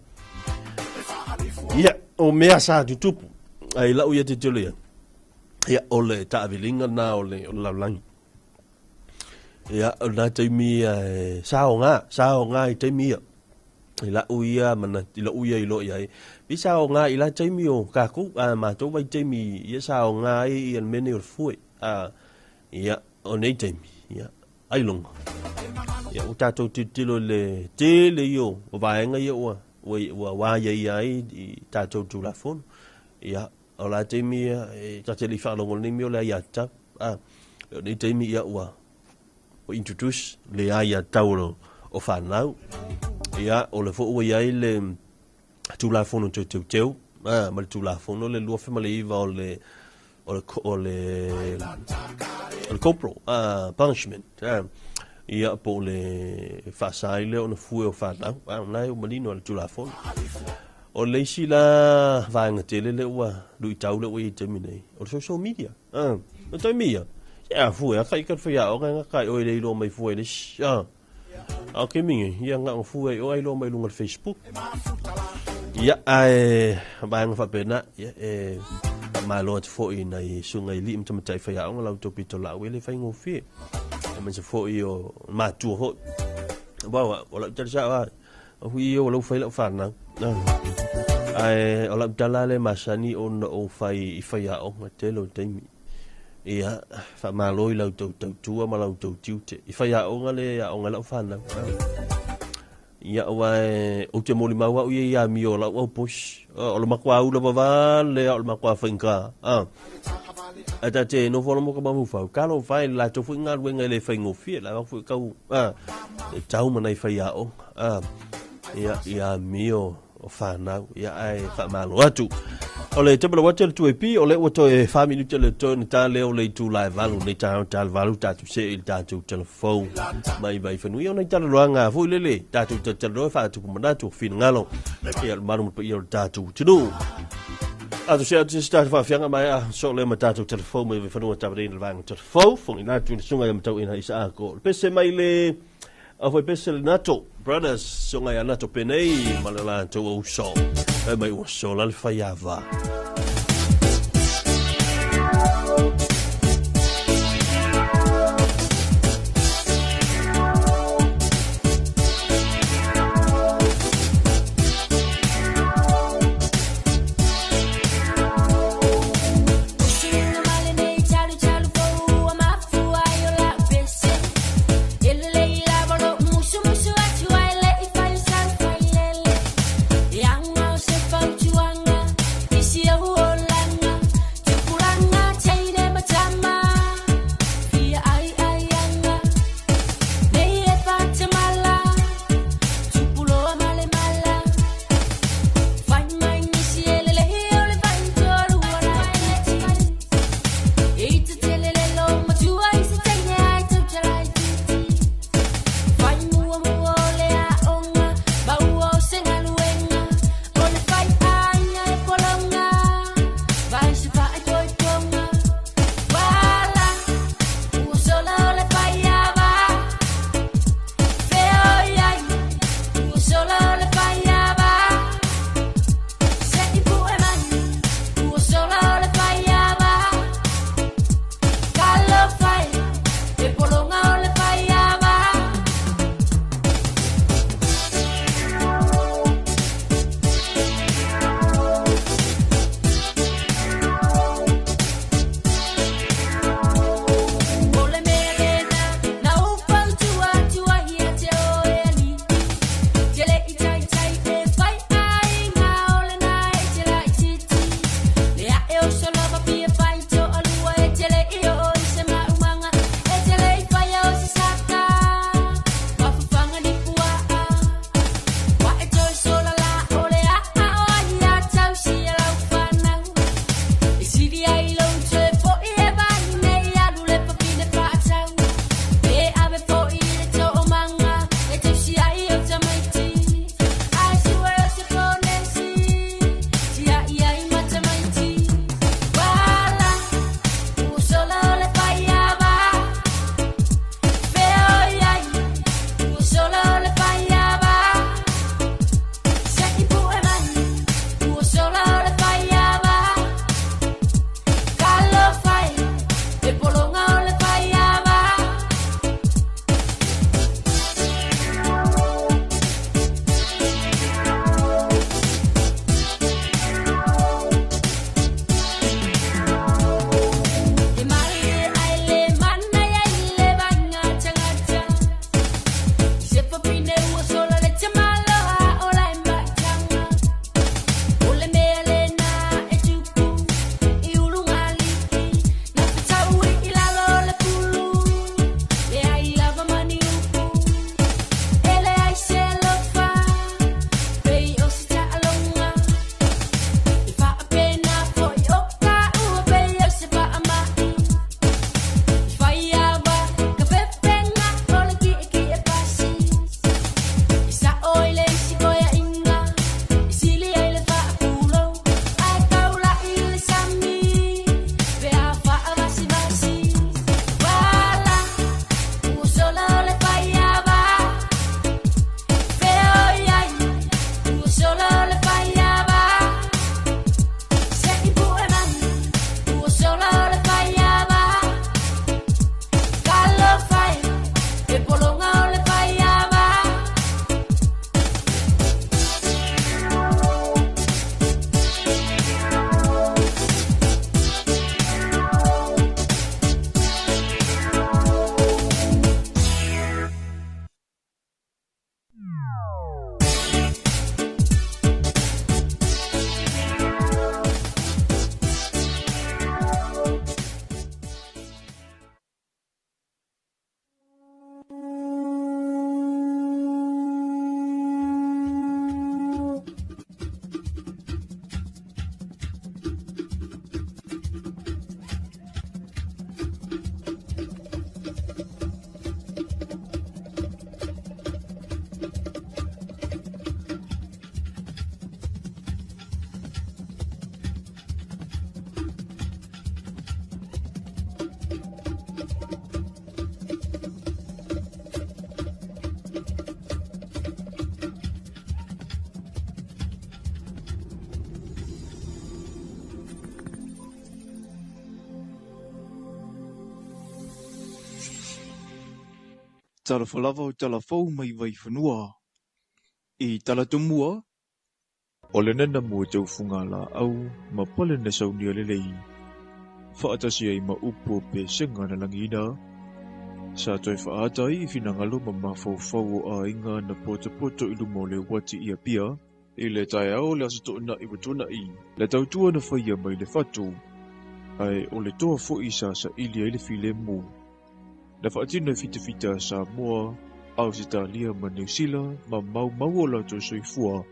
Ia, o mea sa tutupu, ai lau ia te tele ia. Ia, o le taavilinga na o le, o le laulangi. Ia, o nā taimi ia e sao ngā, sao ngā i taimi ia. I lau ia mana, i lau ia i lo ia ai. I sao ngā i la taimi o kākou, a mātou vai taimi, ia sao ngā ai i an mene o le fue. A, ia, o nei taimi, ia, ai longa. Ia, o tātou titilo le tele i o, o vaenga ia ua, ua, ua wā ia ia ai i tātou tūlafono. Ia, o la taimi ia, e ta te le i whaalongo nei mea o le ai a tau. A, o nei taimi ia ua, ua introduce le ai a tau o, o whanau. Ia, o le fo ua iai le tūlafono teu teu teu, a, ma le tūlafono le lua whima le iwa o le, o le, o le, o le corporal punishment. A, ia, po o le whaasai le ona fue o whanau. A, nai o malino a le tūlafono. O le isi la vaega tele lea ua luitau lea ua i ai i le taimi nei, o le social media. Ah, o taimi ia, se a fue a kai ka whai a oga nga kai oi le iloa mai fue le isi. Ah, a o ke mingi, ia nga o fue o ai iloa mai lunga le Facebook. Ia, ae, vaega faapena, ia, e, faamalo atu foi i nai susuga i alii ma tamaitai faiaoga la outou pitolaau e le faigofie. Aemaise foi o matua foi. Aua, o lau tala sao lava, O hui ia ua lau fai lau whanau. Ae o lau tala le masani ona o whai i whaiaoga tele o taimi. Ia, whamalo i lau tau tautua ma lau tau tiute. I whaiaoga le aoga lau whanau. Ia ua e, o te moli mau au ia ia mi o lau au push. O le makua ula vavale, o le makua whainga. Ae ta te nofo ana mo ka mafaufau, ka lo whai la tau fui ngā ruenga i le whaingofie, la wau fui kau, a, e tau mana i whai aoga, a, ia, ia mio o whanau, ia ai whamalo atu. O le tepela wate le tuepi, o le ua toe wha minute le toe na tā leo le itu lai valu, nei tā tā valu tātou se i tātou telefon. Mai vai whanui o nei tala roanga fui lele, tātou te tala roa whaatupu manatu, whingalo, ia maru pa ia o tātou tunu. Atu se atu se tātou whawhianga mai a so le ma tātou telefon mai whanua tabarena le vaenga telefon, fongi nā tu le sunga ia matau ina isa a ko. Pese mai le, a foi pese le Nato Brothers, sunga ia Nato penei, ma le lātou au so. E mai ua sola le whaiava. Yeah. Talofa lava o talafou mai Vaifanua. I Talatumua, o le nena mua taufuga laau ma pale na saunia lelei. Faatasi ai ma upu o pesega na lagiina, sa toe faaata ai i finagalo ma mafaufau o aiga na potopoto i luma o le uati i Apia, i le taeao o le Aso Toonai ua tuanai, le tautua na faia mai le fatu, ae o le toa foi sa saili ai le filemu. Na faatino e fitafita a Samoa, Ausetalia ma Niu Sila ma maumau o latou soifua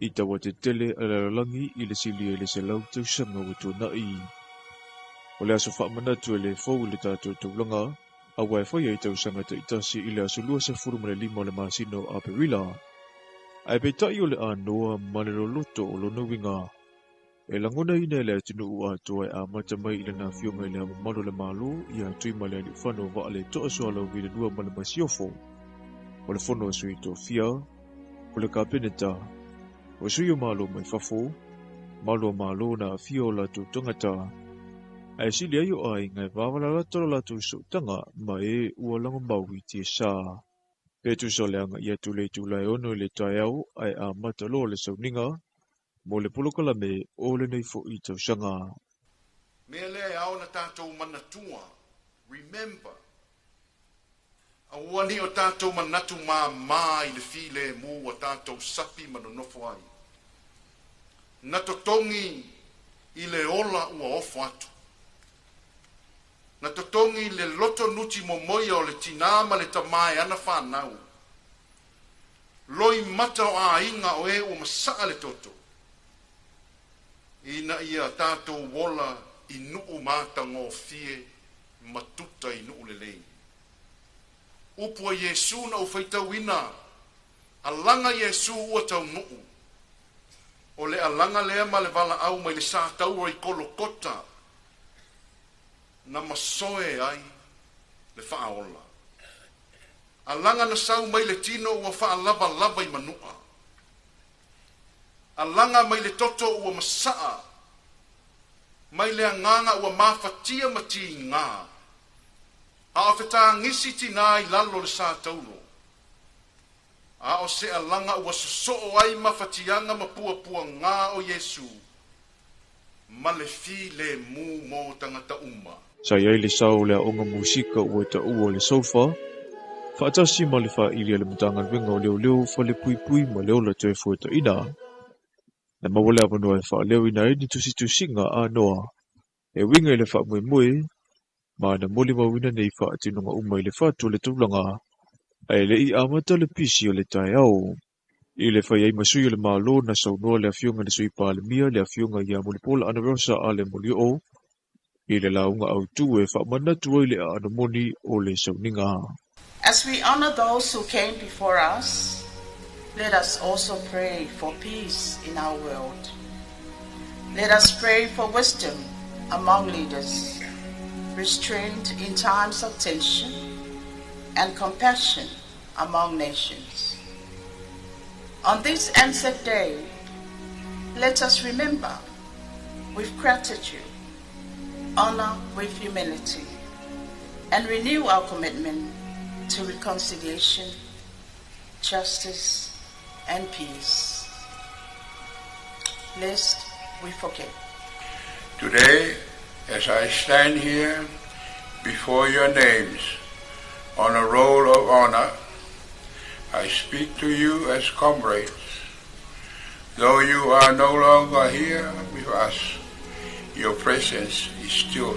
i tauatetele a le lalolagi i le silia i le 100 tausaga ua tuanai. O le aso faamanatu e le fou i le tatou taulaga, aua e faia i tausaga taitasi i le aso 25 o le masina o Aperila. Ae peitai o le anoa ma le loloto o lona uiga, e lagonaina e le atunuu atoa e amata mai i lana afioga i Le Ao Mamalu o le Malo ia Tuimalealiifano Vaaletoa Sualauvi II ma le Masiofo, o le Fono a Sui Tofia, o le Kapeneta, o sui o Malo mai fafo, malo o Malo na aafia o latou tagata, ae sili ai o aiga e vavalalata lo latou sootaga ma e ua lagomau i tiasa. Pe tusa o le aga'i atu i le itula e 6 i le taeao ae amata loa le sauniga mo le polokalame o lenei foi tausaga. Mea lea e ao ona tatou manatua, remember, aua ne i o tatou manatu māmā i le filemu ua tatou sapi ma nonofo ai. Na totogi i le ola ua ofo atu. Na totogi le loto nuti momoia o le tinā ma le tamā e ana whanau. Loi mata o aiga o e ua masaa le toto. Ina ia tatou ola i nuu matagofie ma tuta i nuu lelei. Upu a Iesu na ou faitauina, alaga Iesu ua taunuu. O le alaga lea ma le valaau mai le sataua i Kolokota na masoe ai le faaola. Alaga na sau mai le tino ua faalavalava i manua. Alaga mai le toto ua masaa, mai le agaga ua mafatia ma tiga. A o fetagisi tinā i lalo o le satauro. A o se alaga ua sosoo ai mafatiaga ma puapuaga o Iesu, ma le filemu mo tagata uma. Sa i ai le sao o le aoga musika ua taua o le sofa, faatasi ma le faaili a le Matagaluega o Leoleo Falepuipui ma le Ola Toefuataiga. Na maua le avanoa e faaleoina ai ni tusitusiga anoa e uiga i le faamoemoe ma na molimauina nei faatinoga uma i le fatu o le taulaga, ae le i amata le pisi o le taeao. I le fai ai ma sui o le Malo na saunoa le afioga i le Sui Palemia le afioga ia Mulipola Anarosa Ale Molioo i le lauga autu e faamanatu ai le aano moni o le sauniga. As we honor those who came before us, let us also pray for peace in our world. Let us pray for wisdom among leaders, restraint in times of tension, and compassion among nations. On this Anzac Day, let us remember with gratitude, honor with humility, and renew our commitment to reconciliation, justice, and peace. Lest we forget. Today, as I stand here before your names on a roll of honor, I speak to you as comrades. Though you are no longer here with us, your presence is still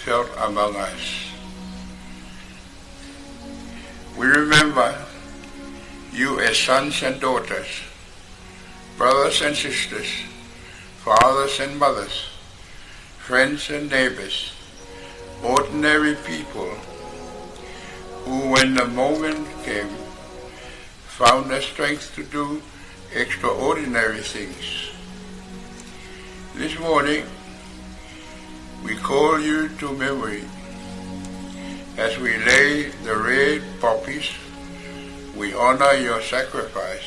felt among us. We remember you as sons and daughters, brothers and sisters, fathers and mothers, friends and neighbors, ordinary people who, when the moment came, found the strength to do extraordinary things. This morning, we call you to memory as we lay the red poppies. We honor your sacrifice,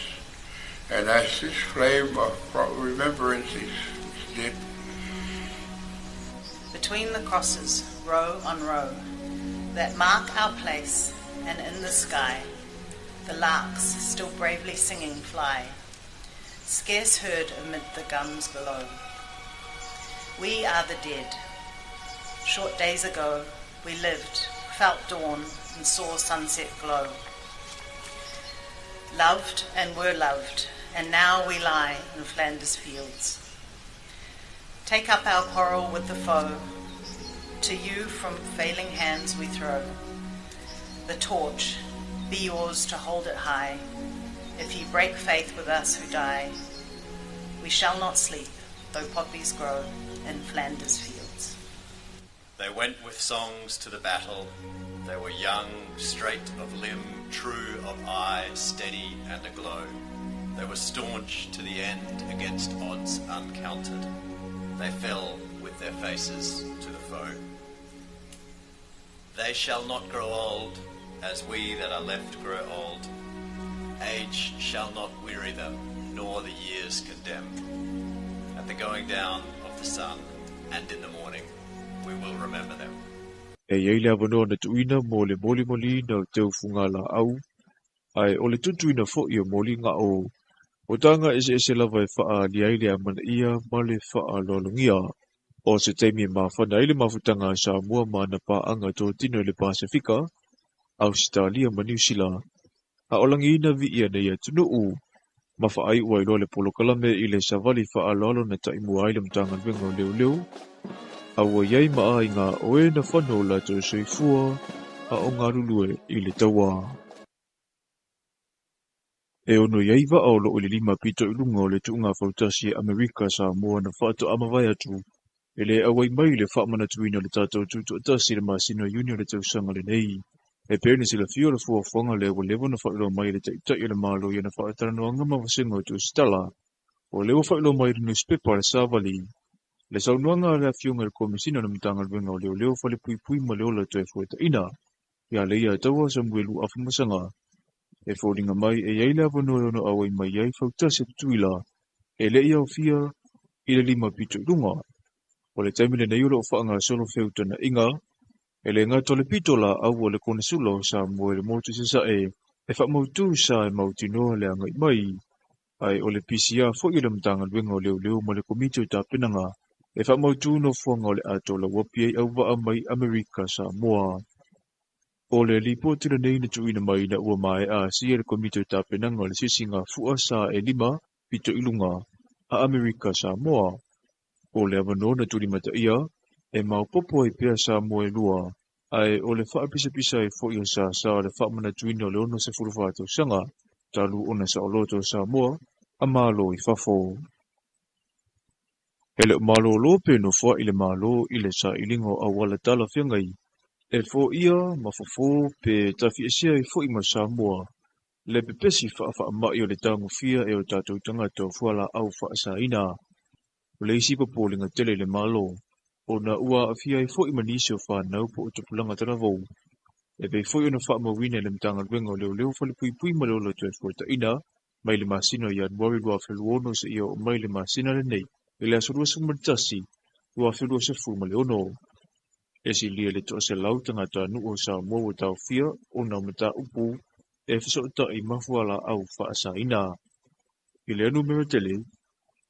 and as this flame of remembrance is lit, Between the crosses, row on row, that mark our place and in the sky the larks still bravely singing fly, scarce heard amid the guns below. We are the dead. Short days ago we lived, felt dawn, and saw sunset glow. Loved and were loved, and now we lie in Flanders fields. Take up our quarrel with the foe. To you from failing hands we throw the torch, be yours to hold it high. If ye break faith with us who die, we shall not sleep, though poppies grow in Flanders fields. They went with songs to the battle. They were young, straight of limb, true of eye, steady and aglow. They were staunch to the end against odds uncounted. They fell with their faces to the foe. They shall not grow old, as we that are left grow old. Age shall not weary them, nor the years condemn. At the going down of the sun and in the morning, we will remember them. E i ai le avanoa na tuuina mo le molimoliina o teufugalāau, ae o le tutuina foi o moliga o taga eseese lava e faaalia ai le amanaia ma le faaaloalogia. O se taimi e mafana ai le mafutaga a Samoa ma ana paaga totino i le Pasefika, Ausetalia ma Niusila, a o lagiina viia nei atunuu, ma faaiu ai loa le polokalame i le savali faaaloalo na taimua ai le Matagaluega o Leoleo, a ua i ai ma aiga o e na fano o latou soifua a o galulue i le taua. E ono i ai vaa o loo i le lima pito i luga o le tuuga fautasi a Amerika Samoa na faatoa mavae atu e le auai mai i le faamanatuina o le tatou tutoatasi i le masina o Iuni o le tausaga lenei. E pei ona silafia o le fuafuaga lea ua leva ona faailoa mai e le Taitai o le Malo i ana faatalanoaga ma vasega o Tusitala. O lea ua faailoa mai i le nusipepa a le Savali le saunoaga a le Afioga i le Komesina o le Matagaluega o Leoleo, Falepuipui ma le Ola Toefuataina, ia Leia Taua Samuelu Afamasaga. E foliga mai e i ai le avanoa e ono auai mai ai fautasi a Tutuila e le i aofia i le lima pito i luga. O le taimi lenei o lo o faagasolo feutagaiga e le gata o le pito laau a le Konesula o Samoa i le motu i Sasae e faamautu sa e mautinoa le agai mai, ae o le PCR foi o le Matagaluega o Leoleo ma le Komiti o Tapenaga e faamautu nofoaga o le a tolauapi ai auvaa mai Amerika Samoa. O le lipoti lenei na tuuina mai ina ua maea asia e le Komiti o Tapenaga o le Sisigafua sa e lima pito i luga a Amerika Samoa. O le avanoa na tulimataia e maopoopo ai pea Samoa e lua, ae o le faapisapisa ai foi o sasa o le faamanatuina o le 64 tausaga talu ona saoloto o Samoa a Malo i fafo. E le o malōlō pe nofoaʻi le Malo i le sailiga o auala talafeagai e foia ma fofo pe tafiesea ai foi ma Samoa le pepesi faafaamai o le tagofia e o tatou tagata o fualaau faasaina. O le isi popolega tele i le Malo, ona ua aafia ai foi ma nisi o fanau po o tupulaga talavou. E pei foi ona faamauina e le Matagaluega o Leoleo, Falepuipui ma le Ola Toefuataina mai le masina o Ianuari 2026 seia oo mai le masina lenei i le aso 21, 2026. E silia i le 100 tagatanuu o Samoa ua taofia ona o mataupu e fesootai ma fualaau faasaina. I lea numera tele,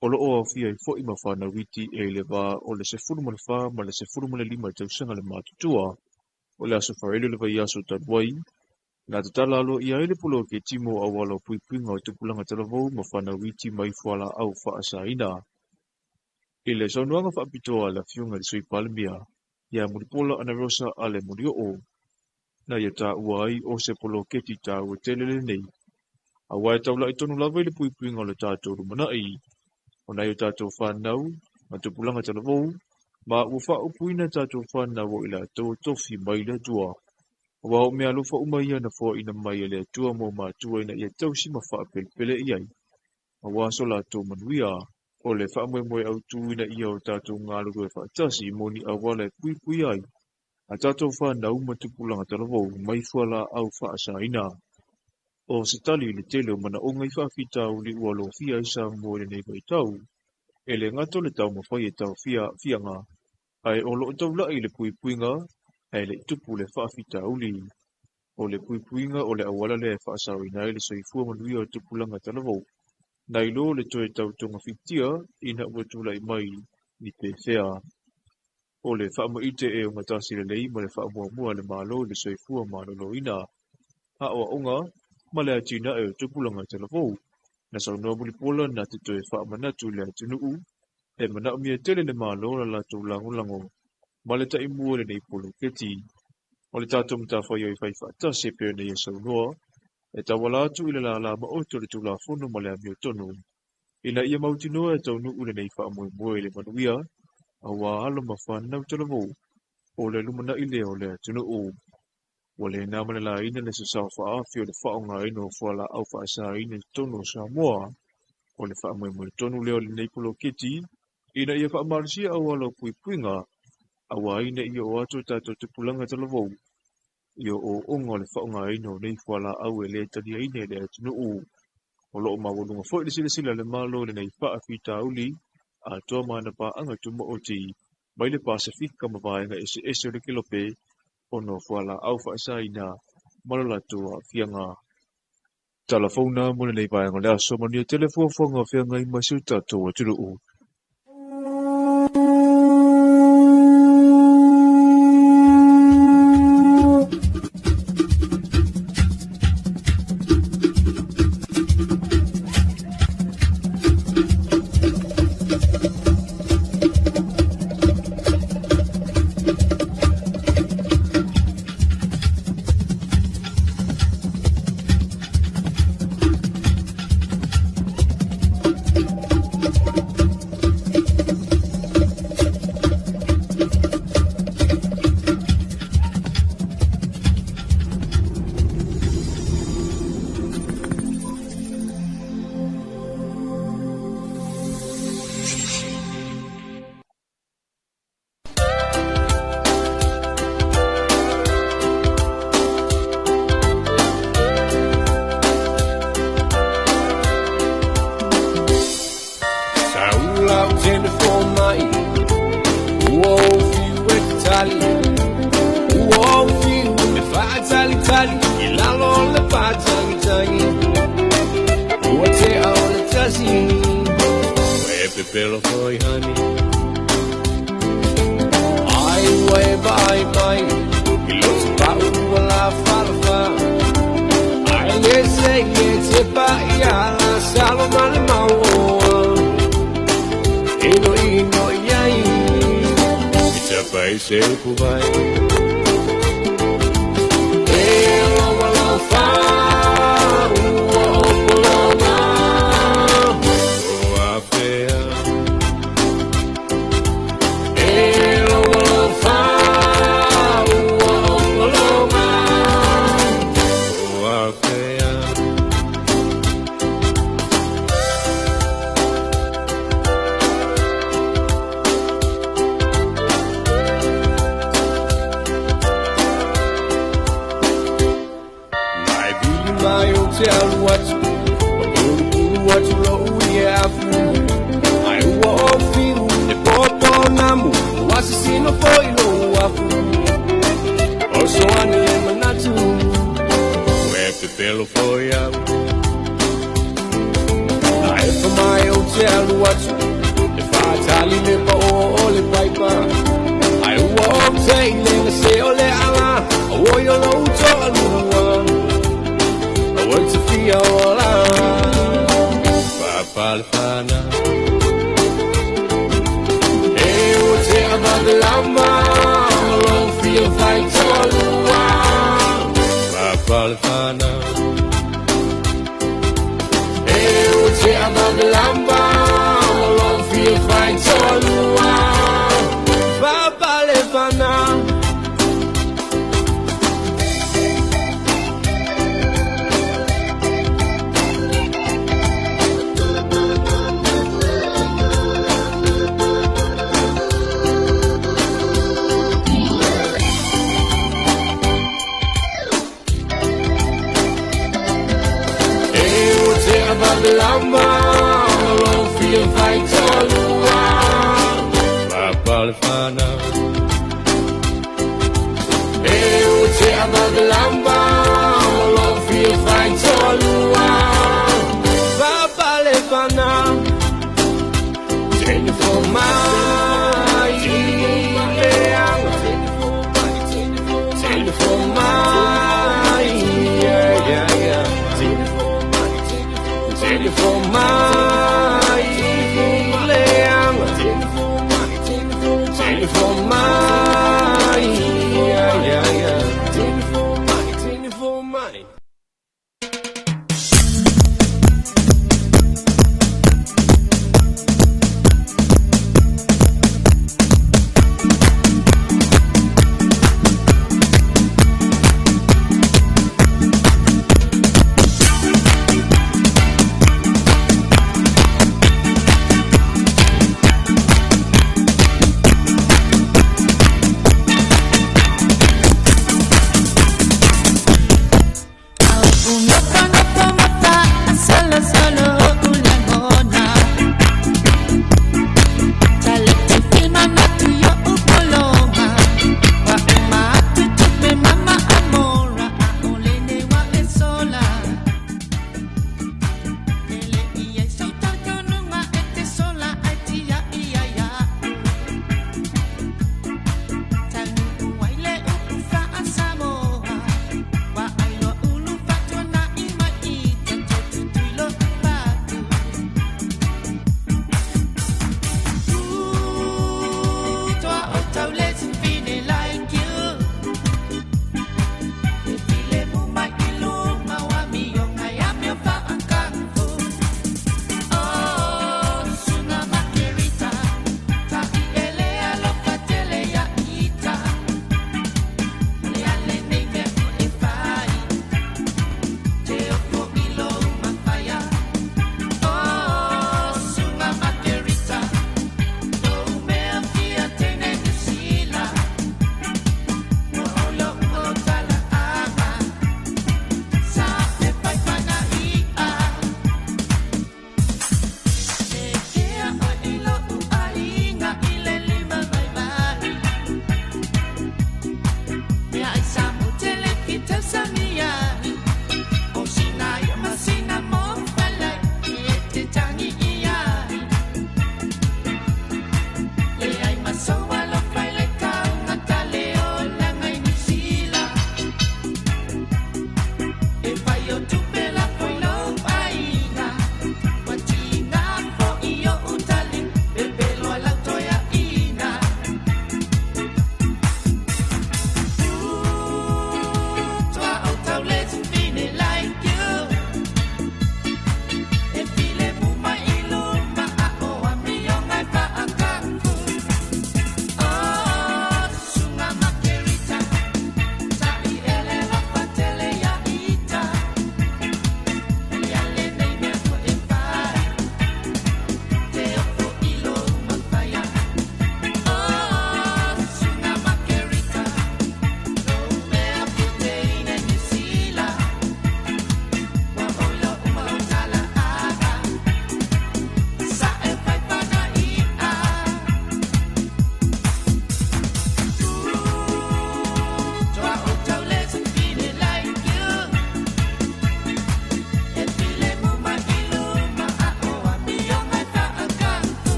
o lo o aofia ai foi ma fanau iti e i le va o le 14 ma le 15 tausaga le matutua. O le aso faraile o le vaiaso talu ai, na tatala aloaia ai le poloketi mo auala o puipuiga o tupulaga talavou ma fanau iti mai fualaau faasaina. I le saunoaga faapitoa a le Afioga i le Sui Palemia, ia Mulipola Anarosa Ale Molioo, na ia taua ai o se poloketi taua tele lenei, aua e taulai tonu lava i le puipuiga o le tatou lumanai, o nai o tatou fanau ma tupulaga talavou, ma ua faaupuina tatou fanau o i latou o tofi mai le Atua. Aua o meaalofa uma ia na foaina mai e le Atua mo matua ina ia tausi ma faapelepele i ai, aua so latou manuia. O le faamoemoe autu ina ia o tatou galulue faatasi mo ni auala e puipuia ai a tatou fanau ma tupulaga talavou mai fualaau faasaina. O se tali i le tele o manaoga i faafitauli ua lofia ai Samoa i lenei vaitau, e le gata o le taumafai e taofia aafiaga, ae o lo o taulai i le puipuiga ae le i tupu le faafitauli. O le puipuiga o le auala lea e faasaoina ai le soifua manuia o tupulaga talavou, nai lo le toe tau togafitia ina ua tulai mai ni pefea. O le faamaite e ogatasi lelei ma le faamuamua a le Malo i le soifua maloloina, aoaoga ma le atinae o tupulaga talavou. Na saunoa Mulipola na te toe faamanatu i le atunuu e manaomia tele le Malo la latou lagolago ma le taimua i lenei poloketi. O le tatou matafaioi faifaatasi e pei ona ia saunoa, e tauala atu i le lālā maoto o le Tulafono ma le amiotonu, ina ia mautinoa e taunuu lenei faamoemoe i le manuia, auā alo ma fanau talavou, o le lumanai lea o le atunuu. Ua le na ma le laina le sasao faaafi o le faaaogaina o fualaau faasaina i totonu o Samoa. O le faamoemoe tonu lea o lenei poloketi, ina ia faamalosia auala o puipuiga, auā ina ia oo atu o tatou tupulaga talavou i o'oo'oga o le faaaogaina o nei fualaau e le taliaina e le atunuu. O loo maualuga foi le silasila a le Malo i lenei faafitauli atoa ma ana paaga tumaoti mai le Pasefika ma vaega eseese o le Kelope ona o fualaau faasaina ma lo latou aafiaga. Tala fou na mo lenei vaega o le aso, manuia tele fuafuaga o feagai ma si o tatou atunuu. Saula o tene fō mai, ua ou fiu e tali, ua ou fiu e whaatali tali, i lalo o le pātangitangi, ua te au le tasi, ua e pepelo foi hani. Ai ua e vai mai, i lotu pau ua la whalafa, ai le se i e te pa i ala, salo ma le mauoa. Ino ino iai, i te pai se upu vai. E loa lau wha, ua opo lona, ua whea. E loa lau wha, ua opo lona, ua whea. Mai vili mai o te alu atu, ma pulu pulu atu lo ui e afu. Ai ua o whiu, e pōpō namu, ua sisino foi lo uafu. O soane le manatu, ua e pepelo foi au. Ai fa mai o te alu atu, e whaatali le pa o o le paipa. Ai ua o te i le ngase o le ala, a oi o lo uto alua. A oi te fia o la, pāpā le whana. E o te avave lama, o lo fia whai tolua. Pāpā le whana. E o te avave lama, o lo fia whai tolua. Pāpā le whana. Lama, o lo fia whai tolua.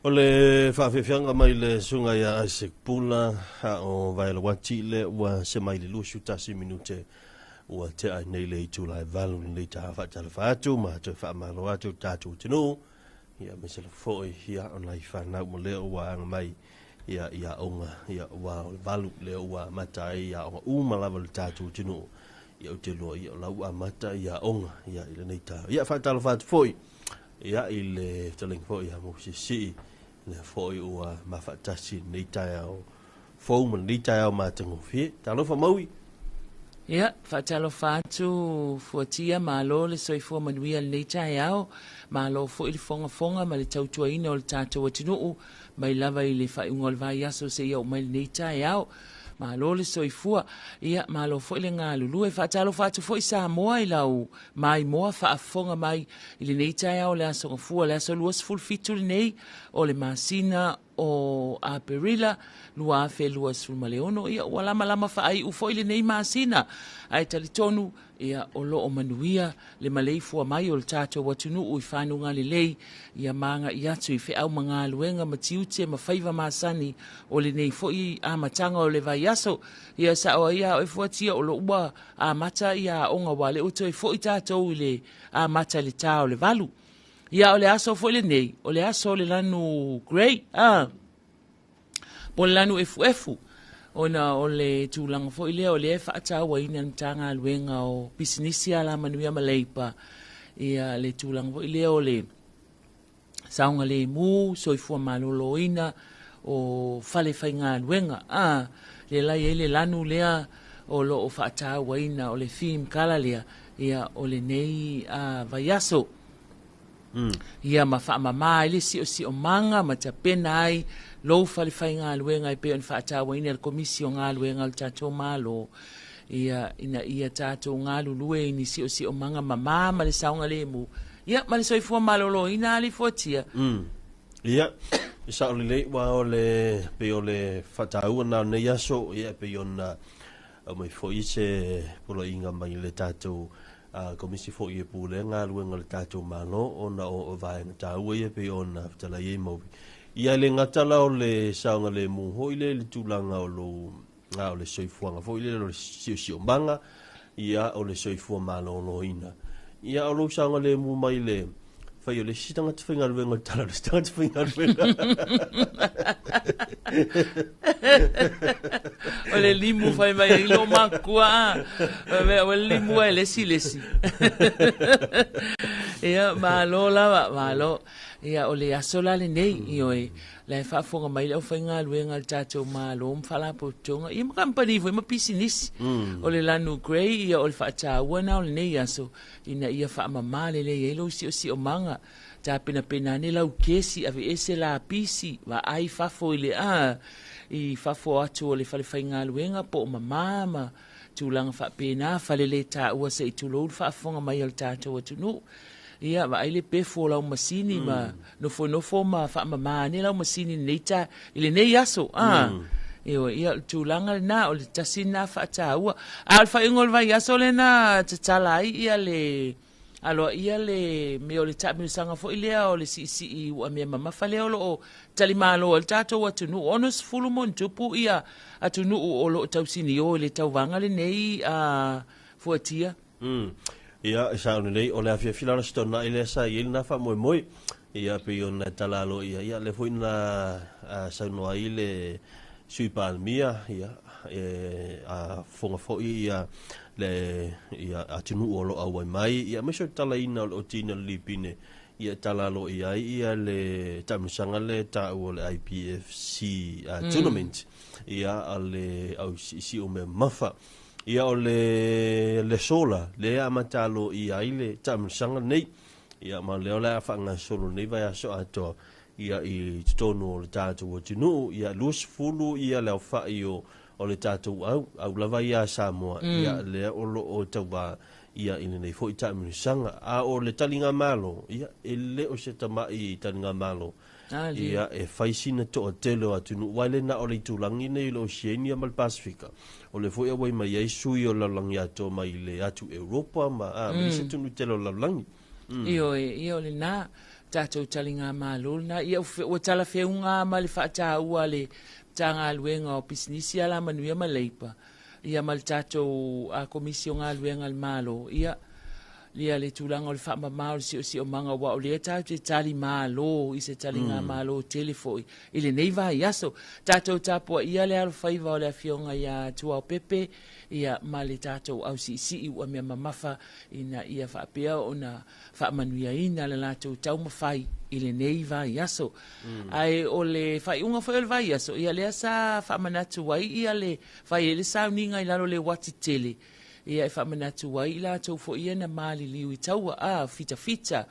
O le faafiafiaga mai le susuga ia Isaac Pula, a o Vaela Wati le ua se mai le 21 minute ua tea ai nei le itula e 8 lenei taeao faatalofa atu ma toe faamalo atu i le tatou atunuu ia aemaise lava foi ia o nai fanau ma lea ua aga mai ia i aoga ia ua o le 8 lea ua amata ai i aoga uma lava le tatou atunuu ia ou te iloa ia o la ua amata i aoga ia i lenei taeao. Ia faatalofa atu foi Ia, i le fetalaiga foi ia Mosesii, lea foi ua mafaatasi i lenei taeao fou ma lenei taeao matagofie. Talofa Maui! Ia, faatalofa atu Fuatia, malo le soifua manuia i lenei taeao, malo foi le fogafoga ma le tautuaina o le tatou atunuu mai lava i le faaiuga o le vaiaso seia oo mai lenei taeao. Malo le soifua. Ia, malo foi le galulue. Faatalofa atu foi Samoa i lau maimoa faafofoga mai i lenei taeao o le Aso Gafua, le aso 27 lenei o le masina o Aperila 2026. Ia, ua lamalama faaiu foi lenei masina, ae talitonu, ia, o lo o manuia le maleifua mai o le tatou atunuu i fanuga lelei, ia ma agai atu i feau ma galuega ma tiute ma faiva masani o lenei foi amataga o le vaiaso. Ia, sao ai a oe Fuatia, o lo ua amata ia aoga aua lea ua toe foi tatou i le amata i le ta o le 8. Ia o le aso foi lenei, o le aso o le lanu grey, a, po o le lanu efuefu, ona o le tulaga foi lea o lea e faatauaina e le Matagaluega o Pisinisi, Alamanuia ma Leipa, ia le tulaga foi lea o le saogalemu, soifua maloloina o fale faigaluega. A, lea la e i ai le lanu lea o lo o faatauaina, o le theme colour lea, ia, o lenei vaiaso. Ia ma faamama ai le siosiomaga ma tapena ai lou fale faigaluega e pei ona faatauaina e le Komisi o Galuega a le tatou Malo, ia, ina ia tatou galulue i ni siosiomaga mama ma le saogalemu, ia, ma le soifua maloloina a Lifuatia. Ia, e sao lelei, aua o le, pei o le faataua lena o lenei aso, ia, e pei ona aumai foi se poloaiga mai le tatou Komisi foi e pulea galuega a le tatou Malo ona o vaega taua ia e pei ona fetalai ai Maui. Ia e le gata la o le saogalemu foi lea i le tulaga o lou a o le soifuaga foi lea o le siosiomaga, ia o le soifua maloloina. Ia o lou saogalemu mai le fai o le isi tagata faigaluega o le tala o le isi tagata faigaluega. O le limu fai mai ai lo makua a. O le limu ai le isi le isi. Ia, malo lava, malo. Ia, o le aso la lenei, ioe, la e faafofoga mai le aufaigaluega a le tatou Malo ma faalapotopotoga, ia ma kamupani foi ma pisinisi. O le lanu grey, ia o le faataua lena o lenei aso, ina ia faamama lelei ai lou siosiomaga, tapenapena ane lau kesi, aveese lapisi, vaai fafo i le a, i fafo atu o le falefaigaluega po o mama ma tulaga faapena, faleletaua se i tulou le faafofoga mai a le tatou atunuu. Ia, vaai le pefu o lau masini ma nofonofo ma faamama ane lau masini i lenei ta, i lenei aso, a. Ioe, ia, o le tulaga lena, o le tasi lena faataua. A o le faaiuga o le vaiaso lea na tatala ai ia le aloaia le mea o le taamilosaga foi lea o le siisii uamea mamafa lea o lo o talimalo ai le tatou atunuu. 60 ma ona tupu ia atunuu o lo o tausinio i le tauvaga lenei a Fuatia. Ia, e sao lelei, o le afiafi la o le Aso Toonai lea sa i ai lena faamoemoe. Ia, pei ona e tala aloaia, ia, lea foi na saunoa ai le Sui Palemia, ia, e a fofoga foi ia le ia, atunuu o lo o auai mai, ia, aemaise o le talaina o le otina o le lipine, ia, e tala aloaia ai ia le taamilosaga lea e taua o le IPFC Tournament, ia, a le au siisii o mea mamafa. Ia o le le sola lea e amata aloaia ai le taamilosaga lenei. Ia ma lea o le a faagasolo lenei vaiaso atoa ia i totonu o le tatou atunuu. Ia 20 ia le aofai o o le tatou au, au lava ia a Samoa, ia lea o lo o tauva ia i lenei foi taamilosaga. A o le taligamalo, ia e le o se tamai taligamalo Ia, e fai sina toatele o atunuu, aua e le na o le itulagi nei o le Oceania ma le Pasefika, o lea foi e auai mai ai sui o le lalolagi atoa mai le atu Europa ma, a, ma isi atunuu tele o le lalolagi. Ioe, ia o lenā, tatou taligamalo lenā. Ia ua talafeuga lava ma le faataua a le Matagaluega o Pisinisi, Alamanuia ma Leipa, ia ma le tatou Komisi o Galuega a le Malo, ia, ia le tulaga o le faamama o le siosiomaga, aua o lea tatou te tali malo i se taligamalo tele foi i lenei vaiaso. Tatou tapuaia le alofaiva o le Afioga ia Tuaopepe, ia ma le tatou ausiisii ua mea mamafa ina ia faapea ona faamanuiaina le latou taumafai i lenei vaiaso. Ae o le faaiuga foi o le vaiaso, ia lea sa faamanatu ai ia le fai ai le sauniga i lalo o le uati tele, ia e faamanatu ai i latou foi ia na maliliu i taua, a, fitafita,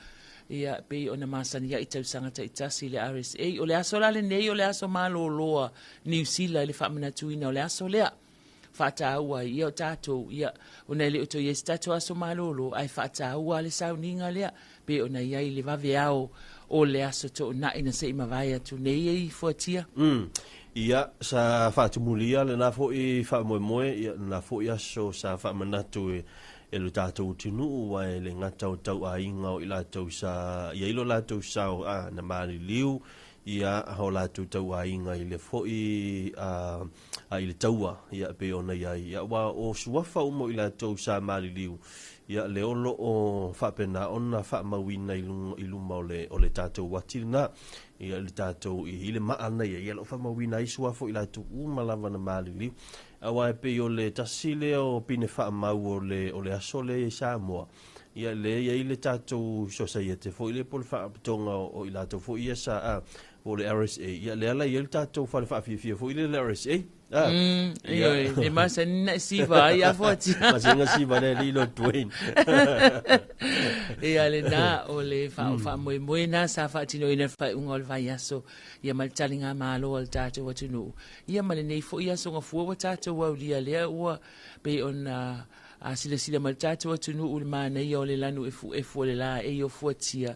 ia e pei ona masani ai i tausaga taitasi i le RSA. O le aso la lenei o le aso malolo a Niu Sila i le faamanatuina o le aso lea. Faataua ai ia o tatou, ia, ona e le o toe i ai se tatou aso malolo, ae faataua lava le sauniga lea, pei ona i ai le vaveao o le aso Toonai na se i mavae atu nei e Fuatia. Ia, sa faatumulia lena foi faamoemoe, ia, lena foi aso sa faamanatu e, e lo tatou atunuu, aua e le gata o tauaiga o i latou sa i ai lo latou sao, a, na maliliu, ia, o latou tauaiga i le foi, a, a i le taua, ia, e pei ona i ai, ia, aua o suafa uma o i latou sa maliliu, ia, lea o lo o faapena ona faamauina i luga, i luma o le, o le tatou uati lena, ia, i le tatou, i, i le maa lena i ai, ia, o lo o faamauina ai suafa o i latou uma lava na maliliu. Aua e pei o le tasi lea o pine faamau o le, o le aso lea i Samoa, ia, lea e i ai le tatou sosaiete foi lea po o le faalapotopotoga o, o i latou foi ia sa, a, po o le RSA, ia lea la e i ai le tatou fale faafiafia foi lea le RSA. Ah, ia. Ioe, e masani na siva ai a fuatia. Masani na siva le lilo Dwayne. Ia lenā, o le faamoemoe na sa faatinoina i le faaiuga o le vaiaso, ia ma le taligamalo a le tatou atunuu. Ia ma lenei foi aso gafua ua tatou aulia lea ua pei ona A silasila mai le tatou atunuu i le manaia o le lanu efuefu o le laei o Fuatia,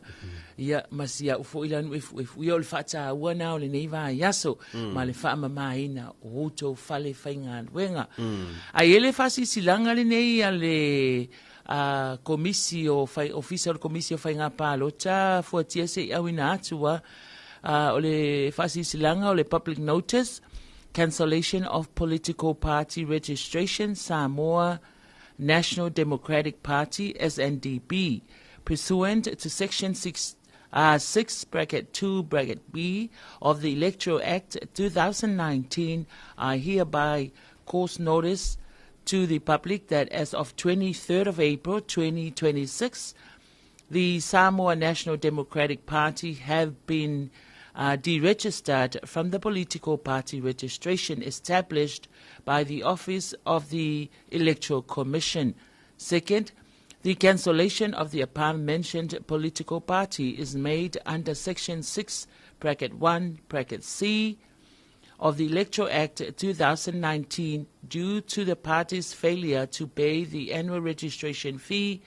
ia, ma si au foi lanu efuefu, ia o le faataua na o lenei vaiaso ma le faamamaina o outou fale faigaluega. Ae i ai le faasilasilaga lenei a le a Komisi o Fai, Ofisa o le Komisi o Faiga Palota Fuatia se i auina atu a, a o le faasilasilaga o le Public Notice, Cancellation of Political Party Registration Samoa National Democratic Party, SNDP, pursuant to Section 6, 6 bracket 2 bracket B of the Electoral Act 2019, I hereby cause notice to the public that as of 23rd of April 2026, the Samoa National Democratic Party have been deregistered from the political party registration established by the Office of the Electoral Commission. Second, the cancellation of the above-mentioned political party is made under Section 6, bracket 1, bracket C of the Electoral Act 2019 due to the party's failure to pay the annual registration fee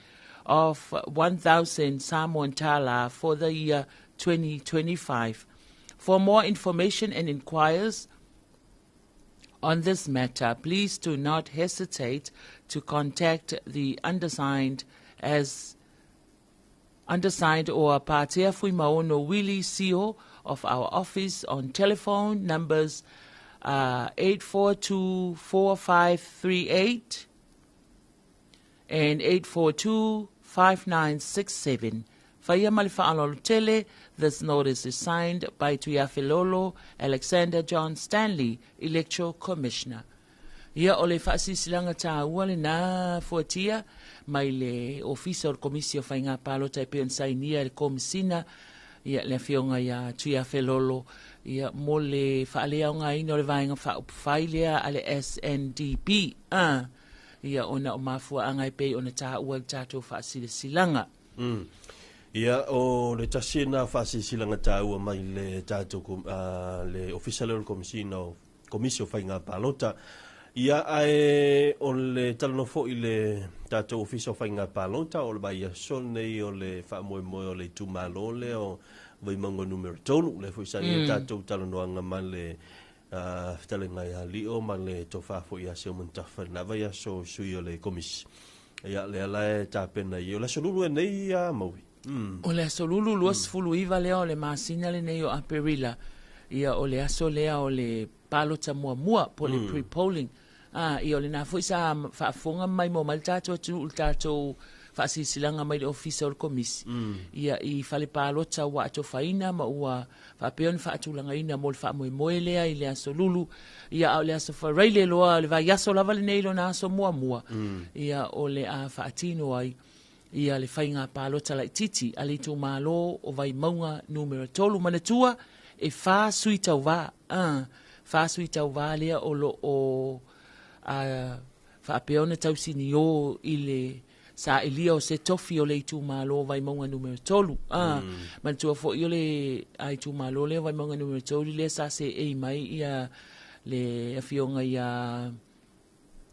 of 1,000 Samoan tala for the year 2025. For more information and inquiries on this matter, please do not hesitate to contact the undersigned as undersigned or Patea Fuimaono Willie Sio of our office on telephone numbers 842-4538 and 842-5967. Faia ma le faaaloalo tele, this notice is signed by Tuiafelolo Alexander John Stanley, Electoral Commissioner. Ia, o le faasilasilaga taua lenā fuatia mai le Ofisa o le Komisi o Faiga Palota e pei ona sainia e le Komesina, ia, le Afioga ia Tuiafelolo, ia, mo le faaleaogaina o le Vaega Faaupufai lea a le SNDP, a, ia, ona o mafuaaga e pei ona taua i le tatou faasilasilaga. Ia, o le tasi lena faasilasilaga taua mai le tatou, le Ofisa lea o le Komesina o Komisi o Faiga Palota. Ia, ae o le talanoa foi i le tatou Ofisa o Faiga Palota, o le vaiaso lenei o le faamoemoe o le itumalo lea o Vaimauga Numera 3, lea foi sa i ai tatou talanoaga ma le fetalaiga ia Lio ma le tofa foi ia Seumanutafa i lena vaiaso o sui o le Komisi. Ia, lea la e tapena i ai. O le aso Lulu nei, Maui. O le Aso Lulu 29 lea o le masina lenei o Aperila, ia o le aso lea o le palota muamua po o le pre-polling. A, ia o lena foi sa faafofoga ma maimoa mai le tatou atunuu i le tatou faasilasilaga mai le Ofisa o le Komisi, ia i fale palota ua atofaina ma ua faapea ona faatulagaina mo le faamoemoe lea i le Aso Lulu, ia a o le Aso Faraile loa, o le vaiaso lava lenei lona aso muamua, ia o le a faatino ai ia le faiga palota laitiiti a le itumalo o Vaimauga Numera 3. Manatua, e fa sui tauva, a, fa sui tauva lea o lo o a, faapea ona tausiniō i le sailia o se tofi o le itumalo o Vaimauga Numera 3. A, manatua foi o le a itumalo lea o Vaimauga Numera 3 lea sa seei mai ia le afioga ia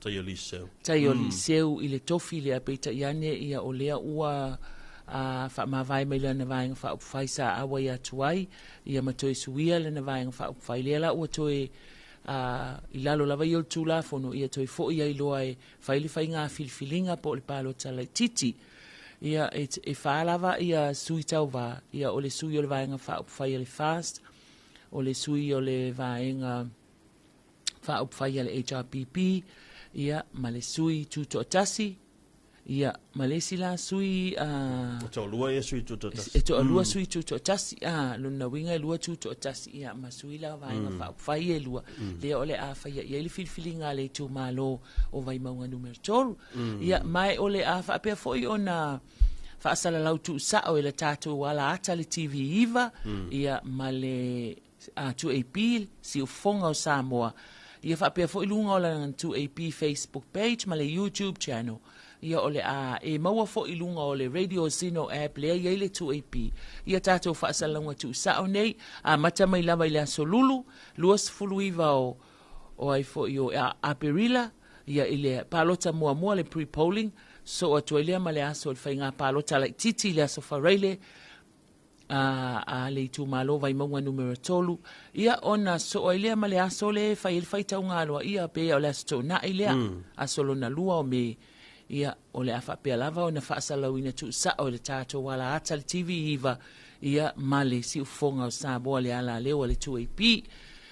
Tai o Liseu. Tai o Liseu i le tofi lea, peitai ane ia o lea ua a faamavae mai lana Vaega Faaupufai sa auai atu ai, ia ma toe suia lana Vaega Faaupufai. Lea la ua toe a i lalo lava ia o le Tulafono, ia toe foi ai loa e fai le faiga filifiliga po o le palota laitiiti. Ia e, e fa lava ia sui tauva, ia o le sui o le Vaega Faaupufai a le FAST, o le sui o le Vaega Faaupufai a le HRPP, ia, ma le sui tutoatasi, ia, ma le isi la sui... Uh, e toalua ia sui tutoatasi. E toalua mm. sui tutoatasi, a, lona uiga e lua tutoatasi, ia, ma sui la vaega mm. faaupufai e lua, mm. lea o le a faia i ai le filifiliga a le itumalo o Vaimauga numera 3. Mm. Ia, ma e o le a faapea foi ona faasalalau tuusao e le tatou ala ata le TV9, mm. ia, ma le a 2AP, Siufofoga o Samoa. Ia faapea foi luga o lana 2AP Facebook page ma le YouTube channel. Ia o le a e maua foi i luga o le Radio Zeno app lea i ai le 2AP. Ia tatou faasalalauga tuusao nei, amata mai lava i le aso Lulu, 29 o o ai foi o Aperila, ia i le palota muamua le pre-polling, soo atu ai lea ma le aso o le faiga palota laitiiti i le aso Faraile, a, a le itumalo Vaimauga numera 3, ia ona soo ai lea ma le aso le e fai ai le faitauga aloaia, pe o le aso Toonai lea, mm. aso lona lua o Me, ia o le a faapea lava ona faasalalauina tuusao e le tatou ala ata le TV9, ia ma le siufofoga o Samoa le ala leo a le 2AP.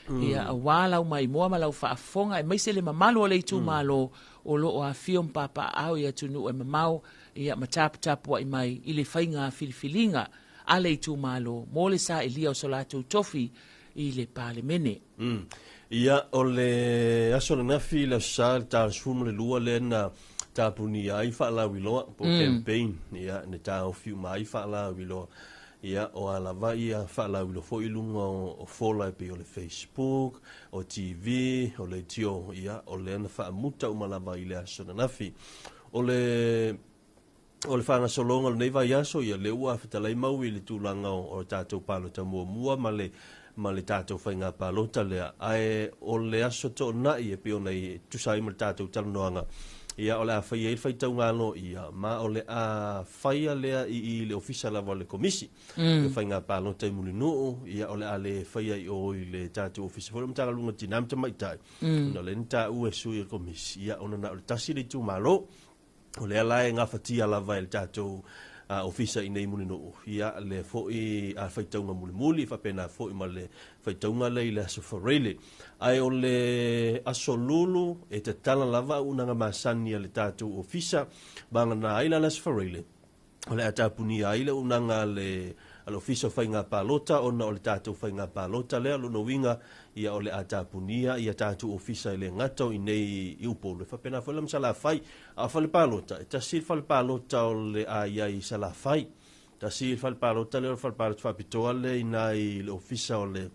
Mm. Ia aua lau maimoa ma lau faafofoga aemaise le mamalu o le itumalo mm. o lo o afio ma papaaao i atunuu e mamao ia ma taputapuai mai i le faiga filifiliga a le itumalo mo le sailia o so latou tofi i le Palemene. Mm. Ia, o le aso ananafi i le Aso Sa i le ta 12 lea na tapunia ai faalauiloa po o mm. campaign, ia, na taofi uma ai faalauiloa. Ia, o a lava ia faalauiloa foi i luga o, o fola e pei o le Facebook, o TV, o leitio, ia, o lea na faamuta uma lava i le aso ananafi. O le o le faagasologa o lenei vaiaso, ia lea ua fetalai mau i le tulaga o, o tatou palota muamua ma le ma le tatou faiga palota lea. Ae o le aso Toonai e pei ona i tusa ai ma le tatou talanoaga, ia o le a faia ai le faitauga aloaia, ma o le a faia lea i i le ofisa lava o le Komisi mm. o Faiga Palota i Mulinuu, ia o le a le faia i o i le tatou ofisa foi o le Matagaluega o Tina ma Tamaitai. Mm. Ona o lea na taua e sui o le Komisi, ia ona na o le tasi le itumalo, o lea la e gafatia lava e le tatou uh, ofisa i nei Mulinuu, ia le foi a faitauga mulimuli, faapena foi ma le faitauga lea i le aso Faraile. Ae o le aso Lulu e tatala lava auaunaga masani a le tatou ofisa, vagana ai la le aso Faraile, o le a tapunia ai le auaunaga a le a le Ofisa o Faiga Palota ona o le tatou faiga palota lea. O lona uiga, ia o le a tapunia ia tatou ofisa e le gata o i nei i Upolu, e faapena foi la ma Salafai. A o fale palota, e tasi le fale palota o le a i ai i Salafai. Tasi le fale palota lea o le fale palota faapitoa lea i ina i le ofisa o le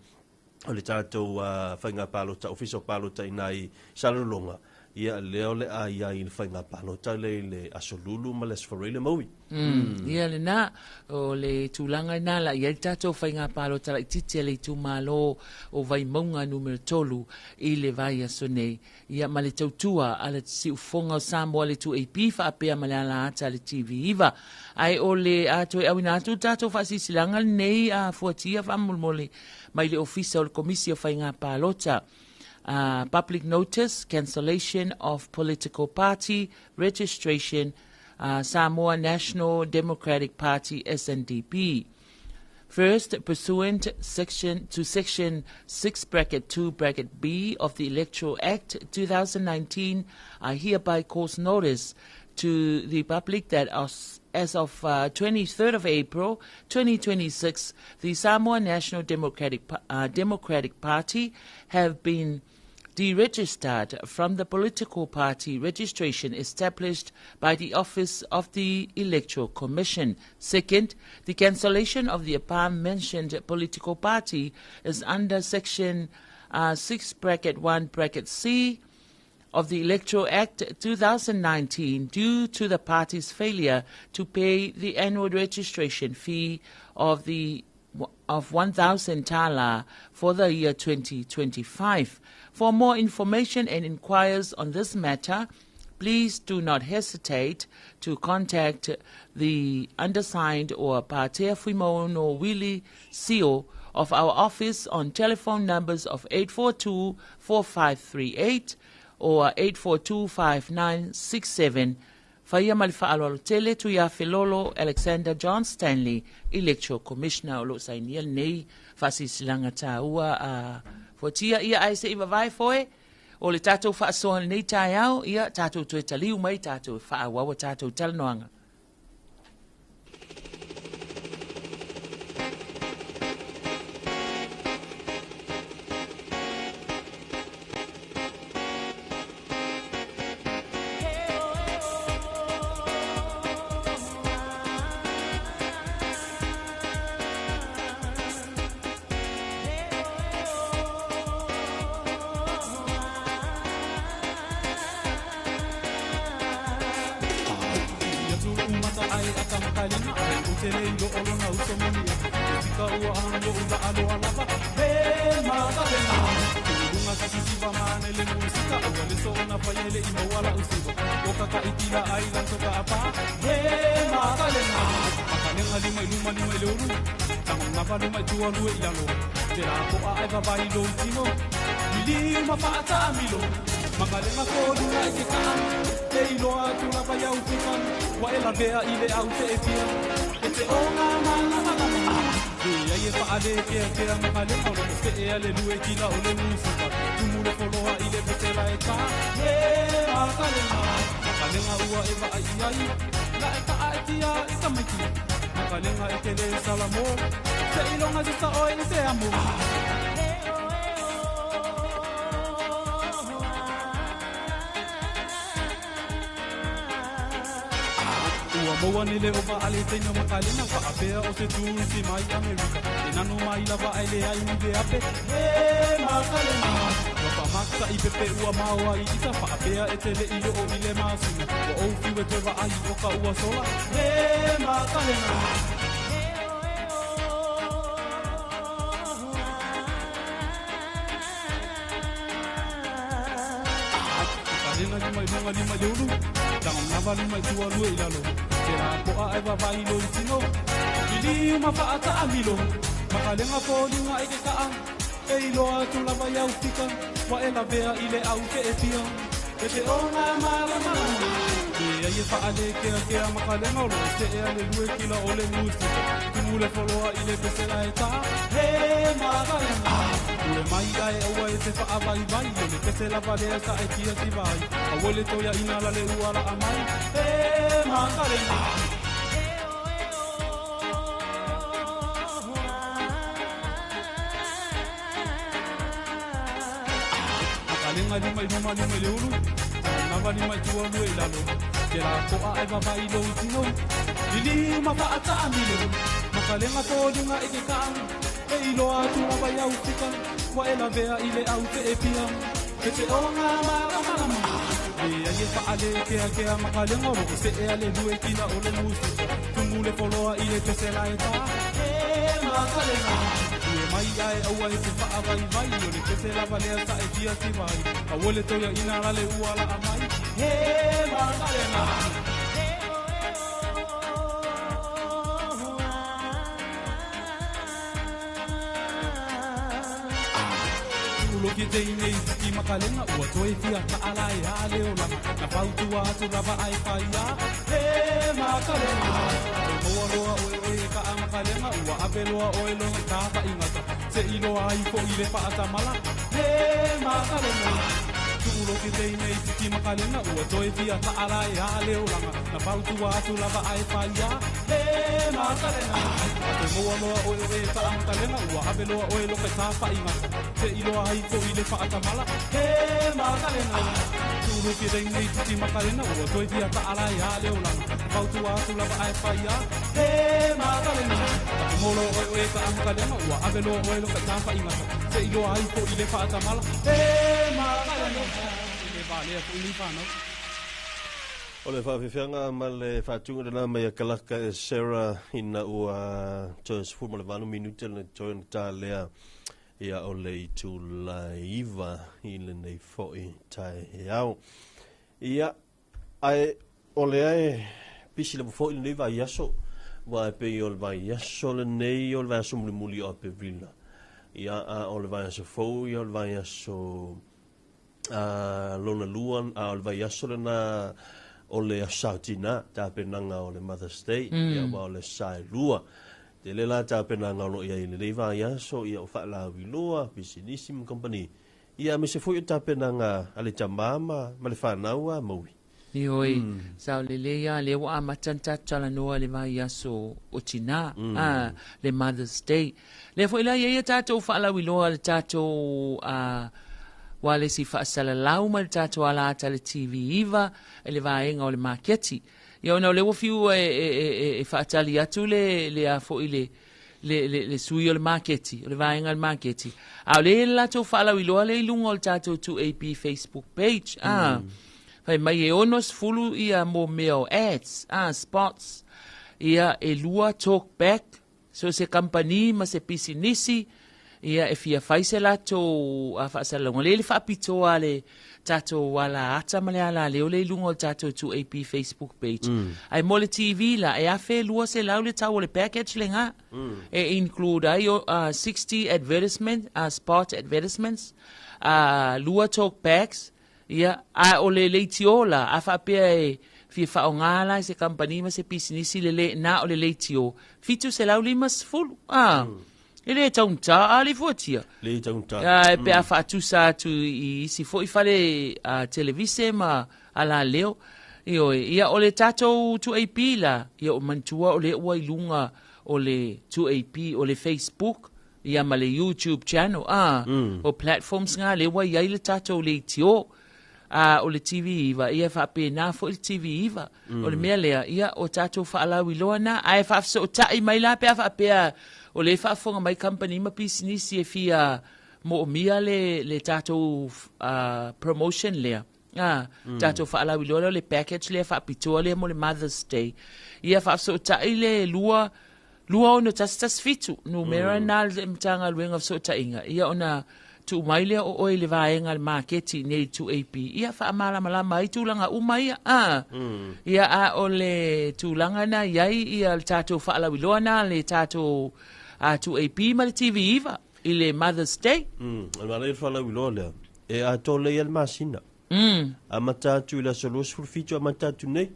o le tatou uh, faiga palota, ofisa o palota i ina i Salelologa, ia lea o le a i ai i le faiga palota lea i le aso Lulu ma le aso Faraile Maui. Mm. Ia lena, o le tulaga lena la i ai le tatou faiga palota laitiiti a le itumalo o Vaimauga numera 3 i le vaiaso nei. Ia ma le tautua a le Siufofoga o Samoa le 2AP faapea ma le ala ata a le TV9. Ae o le a toe auina atu le tatou faasilasilaga lenei a fuatia faamolemole mai le Ofisa o le Komisi o Faiga Palota. Uh, public notice, cancellation of political party registration. Samoa National Democratic Party SNDP. First, pursuant section to Section 6 bracket 2 bracket B of the Electoral Act 2019, I hereby cause notice to the public that as, as of 23rd of April 2026, the Samoa National Democratic, Democratic Party have been deregistered from the political party registration established by the Office of the Electoral Commission. Second, the cancellation of the above-mentioned political party is under Section 6 bracket 1 bracket C of the Electoral Act 2019 due to the party's failure to pay the annual registration fee of the of 1,000 tala for the year 2025. For more information and inquiries on this matter, please do not hesitate to contact the undersigned or Patea Fuimono Willie Sio of our office on telephone numbers of 842 4538 or 842 5967. Faia ma le faaaloalo tele Tuiafelolo Alexander John Stanley, Electoral Commissioner o loo sainia lenei faasilasilaga taua a Fuatia ia ae se i vavae foe o le tatou faasoa lenei taeao ia tatou toe taliu mai tatou e faaauau a tatou talanoaga. Tuuloki teinei i makalega ua toe fia taʻala e a le olaga na fautua atu lava ae faia e makalega toe maua loa oe oe e kaʻamakalega ua ave loa oe loga tafaʻigata seʻiloa ai foʻi le faʻatamala e makalega Tuuloki teinei titi makalega ua toe fia taʻala e a le olaga na fautua atu lava ae faia e makalega toe maua loa oe oe e kaʻamakalega ua ave loa oe loga tafaʻigata seʻiloa ai foʻi le faʻatamala e makalega Tuuloki teinei titi makalega ua toe fia taʻala e a le olaga na fautua atu lava ae faia e makalega toe maua loa oe oe e kaʻamakalega ua ave loa oe loga tafaʻigata seʻiloa ai foʻi le faʻatamala e makalega le valea foʻi nei fanau. O le faafeafeaga ma le faatuga lena mai a Kalaka e Sarah ina ua toe 18 minute le toe ona talea ia o le itula 9 i lenei foi taeao. Ia, ae o lea e pisi lava foi lenei vaiaso, aua e pei o le vaiaso lenei o le vaiaso mulimuli o Aperila. Ia, a o le vaiaso fou ia o le vaiaso a lona lua, a o le vaiaso lena o le Aso Sa o Tinā, tapenaga o le Mother's Day, ia aua o le Aso Sa e lua. Tele la tapenaga o lo o i ai i lenei vaiaso, ia o faalauiloa, pisinisi ma kamupani, ia aemaise foi o tapenaga a le tama ma ma le fanau a Maui. Ioe, sao lelei lava, lea ua amata ona tatou talanoa i le vaiaso o Tinā, a, le Mother's Day. Lea foi la e i ai a tatou faalauiloa i le tatou a, ualesi faasalalau ma le tatou alaata i le TV 9 i le vaega o le maketi. Ia ona o lea ua fiu e, e, e, e, e faatali atu le, le a foi le, le, le, le sui o le maketi, o le vaega o le maketi. A o lea e i ai le latou faalauiloa lea i luga o le tatou 2AP Facebook page. Ah, Fai mai e 60 ia mo mea o ads, ah, spots. Ia e lua talk back, so se kamupani ma se pisinisi, ia e fia fai se latou faasalalauga. Lea le faapitoa a le tatou ala ata ma le ala leo lea i luga o le tatou 2AP Facebook page. Ae mo le TV la, e $1,200 le tau o le package lena. E include ai 60 advertisement, spot advertisements, lua talk backs, Ia, a o le leitio la, a faapea e fia faaaoga la e se kamupani ma se pisinisi le le na o le leitio, 750, a. E le taugata a le fuatia. Le taugata. A, e pe a faatusa atu i isi foi fale a, televise ma alaleo. Ioe, ia o le tatou 2AP la, ia o manatua o lea ua i luga o le 2AP, o le Facebook, ia ma le YouTube channel, a, o platforms nga lea ua i ai le tatou leitio. A, o le TV 9, ia e faapena foi le TV 9. O le mea lea, ia, o tatou faalauiloa na, ae faafesootai mai la pe a faapea o lea e faafofoga mai kamupani ma pisinisi e fia moomia le, le tatou promotion lea. A, tatou faalauiloa lea o le package lea faapitoa lea mo le Mother's Day. Ia faafesootai le 2 2617, numera na a le Matagaluega o Fesootaiga, ia ona tuu mai lea o oe i le vaega a le maketi i nei 2AP, ia faamalamalama ai tulaga uma ia. A, ia a o le tulaga na i ai ia le tatou faalauiloa na le tatou 2AP ma le TV9 i le Mother's Day. O le manaia o le faalauiloa lea, e atoa lelei lava le masina. Amata atu i le aso 27 amata atu nei.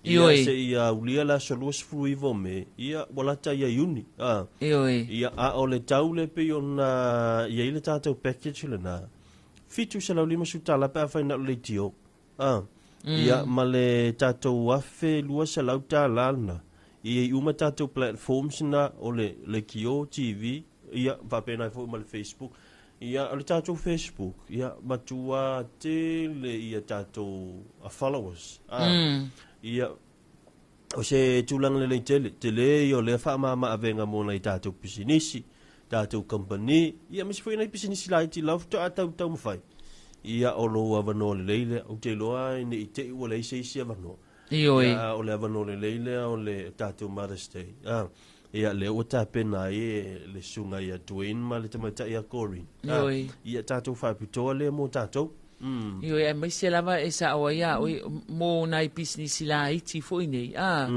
Ia Ioe. seia aulia le aso 29 o Me, ia ua lata ia Iuni. A. Ioe. Ia a o le tau lea pei ona i ai le tatou package lena, $750 pe afai na o le leitio. A. Ia ma le tatou $1,200 lena, e i ai uma tatou platforms na o le leitio, TV, ia faapena ai foi ma le Facebook. Ia, o le tatou Facebook, ia, matua tele ia tatou followers. Ah, Ia, o se tulaga lelei tele, tele ia o lea faamama-avega mo nai tatou pisinisi, tatou company, ia aemaise foi nai pisinisi laiti lava faatoa tau taumafai. Ia, o lou avanoa lelei lea, ou te iloa ne i te i ua leai se isi avanoa. Ioe. Ia, o le avanoa lelei lea o le tatou Mother's Day. Ah, ia, lea ua tapena ai e le susuga ia Dwayne ma le tamaitai ia Corrine. Ah, Ioe. ia tatou faapitoa lea mo tatou. Ioe, aemaise lava e sao ai a oe mo nai pisinisi laiti foi nei. Ah,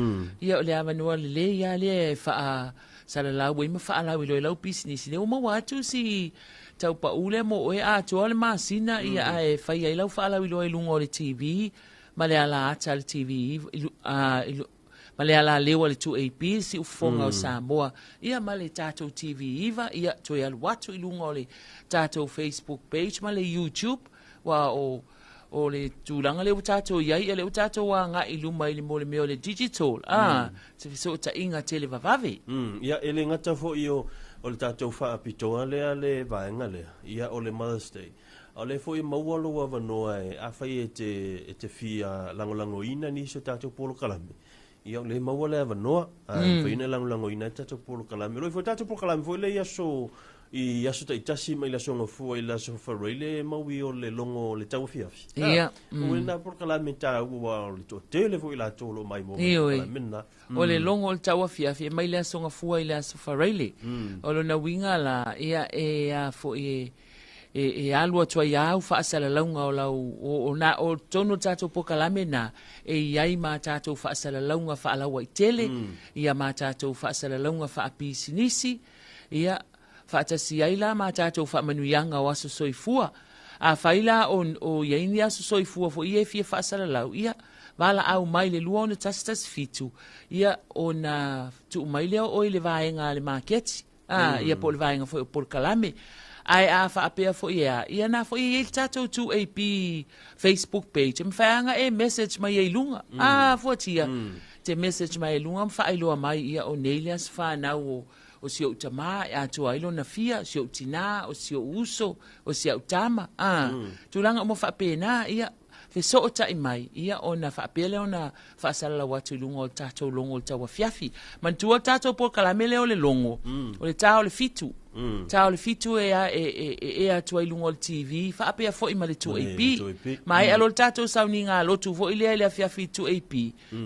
ia o le avanoa lelei lava lea e faasalalau ai ma faalauiloa i lau pisinisi. Lea ua maua atu si tau pa'u lea mo oe atoa le masina, ia ae fai ai lau faalauiloa i luga o le TV ma le ala ata a le TV ma le ala leo a le 2AP, le siufofoga o Samoa, ia ma le tatou TV 9, ia toe alu atu i luga o le tatou Facebook page ma le YouTube, aua o o le tulaga lea ua tatou i ai, ia lea ua tatou agai i luma i le mo le mea o le digital, a, se fesootaiga televavave. Ia, e le gata foi o o le tatou faapitoa lea le vaega lea, ia o le Mother's Day, a o lea foi e maua lou avanoa e, afai e te e te fia lagolagoina nisi o tatou polokalame, ia o lea e maua le avanoa, a e mafai ona e lagolagoina ai le tatou polokalame. O lo o i ai foi le tatou polokalame foi lea i aso i aso taitasi mai le Aso Gafua i le Aso Faraile le maui o le logo o le tauafiafi. Ia. O lena polokalame taua aua o le toatele foi i latou o lo o maimoa mai i le polokalame lena. O le logo o le tauafiafi e mai le Aso Gafua i le Aso Faraile. O lona uiga la, ia e a foi e e, e alu atu ai au faasalalauga o lau o, o, na, o totonu o le tatou polokalame na e i ai ma tatou faasalalauga faalauaitele, ia ma tatou faasalalauga faapisinisi, Ia, faatasi ai la ma tatou faamanuiaga o aso soifua. Afai la o, o i ai ni aso soifua foi ia e fia faasalalau, ia, valaau mai le 26117, ia, ona tuu mai lea o oe i le vaega a le maketi, a, ia po o le vaega foi o polokalame. Ae a faapea foi e a, ia na foi e i ai le tatou 2AP Facebook page, e mafai lava ona e message mai ai i luga. A, fuatia, te message mai ai i luga ma faailoa mai, ia, o nei le aso fanau o, o si ou tamā e atoa ai lona fia, o si ou tinā, o si ou uso, o si au tama, ā, tulaga uma faapena, ia, fesootai mai, ia, ona faapea lea ona faasalalau atu i luga o le tatou logo o le tauafiafi. Manatua le tatou polokalame lea o le logo, o le ta o le fitu, ta o le fitu e, e, e, e ea atu ai i luga o le TV, faapea foi ma le 2AP. Maea loa le tatou sauniga lotu foi lea i le afiafi i 2AP,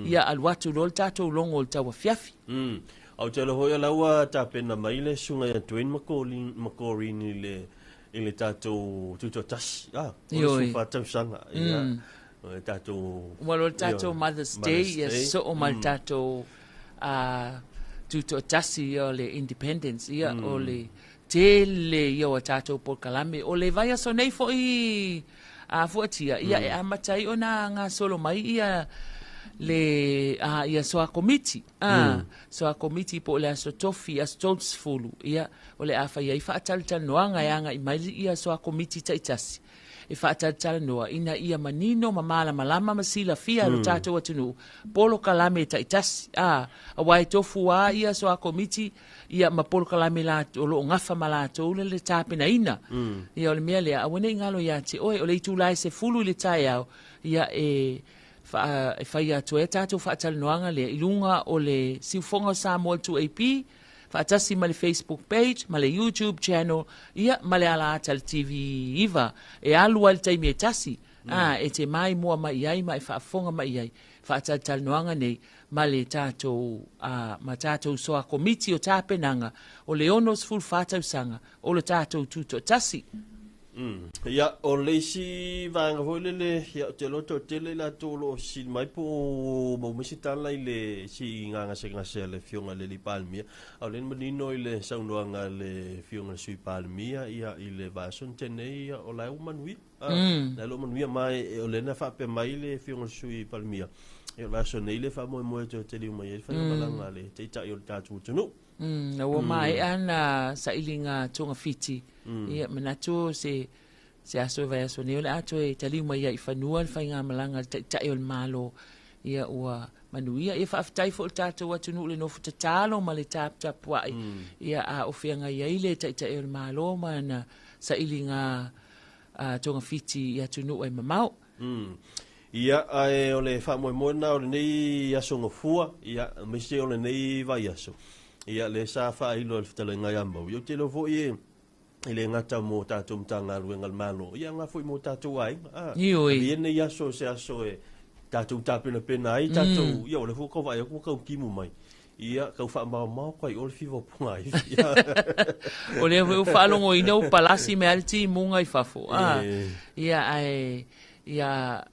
ia alu atu loa le tatou logo o le tauafiafi. A ou te iloa foi o la ua tapena mai le susuga ia Dwayne ma Corrine i le i le tatou tutoatasi. Ah, o le 14 tausaga. Ia, o le tatou Ua loa le tatou Mother's Day, ia soo ma le tatou tutoatasi ia o le Independence, ia o le tele ia o a tatou polokalame. O le vaiaso nei foi a Fuatia, ia e amata ai ona gasolo mai ia le a ia soa komiti. A, soa komiti po o le aso tofi, aso 30, ia, o le a fai ai faatalatalanoaga e agai mai ia soa komiti taitasi e faatalatalanoa ina ia manino ma malamalama ma silafia e lo tatou atunuu polokalame taitasi. A, aua e tofu lava ia soa komiti ia ma polokalame la, o lo o gafa ma latou le, le tapenaina. Ia o le mea lea, aua ne i galo ia te oe, o le itula e 10 i le taeao, ia e Faa, e fai atu ai a tatou faatalanoaga lea i luga o le Siufoga o Samoa le 2AP, faatasi ma le Facebook page ma le YouTube channel, ia, ma le ala ata le TV 9, e alu ai le taimi e tasi, a, e te maimoa mai i ai ma e faafofoga mai i ai faatalatalanoaga nei ma le tatou, a, ma tatou soa komiti o tapenaga o le 64 tausaga o le tatou Tutoatasi. Ia, o le isi vaega foi lele, ia, ou te iloa toatele i latou o lo o fesili mai po o maua mai se tala i le siiga gasegase a le Afioga i le Alii Palemia. A o lea na manino i le saunoaga a le Afioga i le Sui Palemia, ia, i le vaiaso na tea nei, ia, o la e ua manuia. A, la e o lo o manuia, ma o lea na faapea mai le Afioga i le Sui Palemia, ia, o le vaiaso nei le faamoemoe e toe taliu mai ai le faigamalaga a le Taitai o le tatou atunuu. Ua maea ana sailiga togafiti, ia manatu o se se aso e vaiaso nei o le a toe taliu mai ai i fanua le faigamalaga a le Taitai o le Malo, ia ua manuia. Ia faafetai foi i le tatou atunuu i le nofo tatalo ma le taputapuai, ia a o feagai ai le Taitai o le Malo ma ana sailiga togafiti i atunuu e mamao. Ia, ae o le faamoemoe lena o lenei aso gafua, ia, aemaise o lenei vaiaso, ia, lea sa faailo e le fetalaiga ia Mau. Ia, ou te iloa foi e, e le gata mo tatou Matagaluega a le Malo, ia, aoga foi mo tatou aiga. A, Ioe. Avea lenei aso o se aso e tatou tapenapena ai tatou, ia, o lea foi ua tau vaai atu ua tau timu mai. Ia, tau faamaomao atu ai i o le fiva o Pogaifi. O lea foi ua faalogoina ua palasi mai lava le timuga i fafo. A, ia, ae, ia,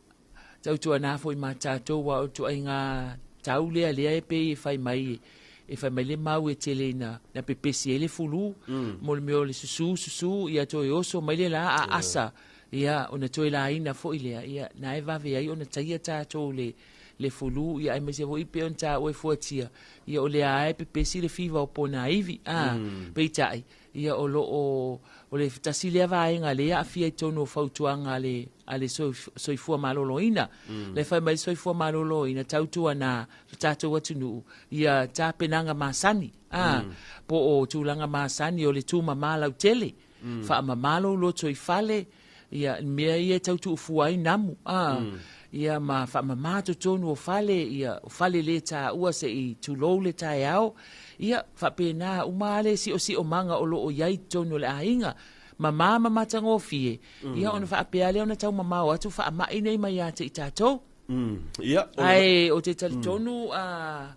tautuana foi ma tatou, aua o le ituaiga tau lea lea e pei e fai mai e fai mai le mau e tele ina na pepesi ai le fulu mo le mea o le susū susū ia toe oso mai le lā a asa ia ona toe lāina foi lea ia na e vave ai ona taia tatou le le fulu ia aemaise foi pei ona taua e fuatia ia o lea lava e pepesi le fiva o ponaivi a peitai ia o lo o o le tasi lea vaega lea e aafia i totonu o fautuaga a le a le soifua maloloina. Le fai mai le soifua maloloina tautuana lo tatou atunuu ia tapenaga masani a po o tulaga masani o le tumama lautele, faamama lou loto i fale, ia mea ia e tau tuufua ai namu a ia ma faamama totonu o fale, ia o fale le taua se i tulou le taeao, ia faapena uma le siosiomaga o lo o i ai i totonu o le aiga. Mama ma matagofie, ia ona faapea lea ona taumamao atu faamai nei mai ia te i tatou. Ia, Ae ou te talitonu a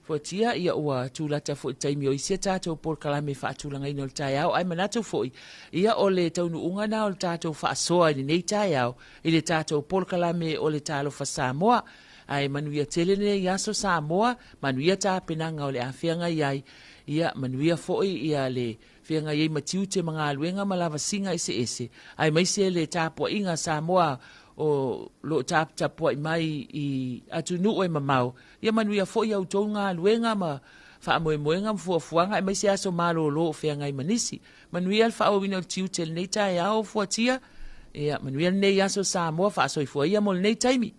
Fuatia, ia ua tulata foi i le taimi o isi a tatou polokalame faatulagaina o le taeao, ae manatu foi, ia o le taunuuga na o le tatou faasoa i lenei taeao i le tatou polokalame o le Talofa Samoa. Ae manuia tele lenei aso Samoa, manuia tapenaga o le a feagai ai, ia manuia foi ia le feagai ai ma tiute ma galuega ma lavasiga eseese, aemaise le tapuaiga a Samoa o lo o taputapuai mai i atunuu e mamao. Ia manuia foi a outou galuega ma faamoemoega ma fuafuaga aemaise aso malolo o feagai ma nisi. Manuia le faaauauina o le tiute i lenei taeao o fuatia. Ia manuia lenei aso Samoa, faasoifua ia mo lenei taimi.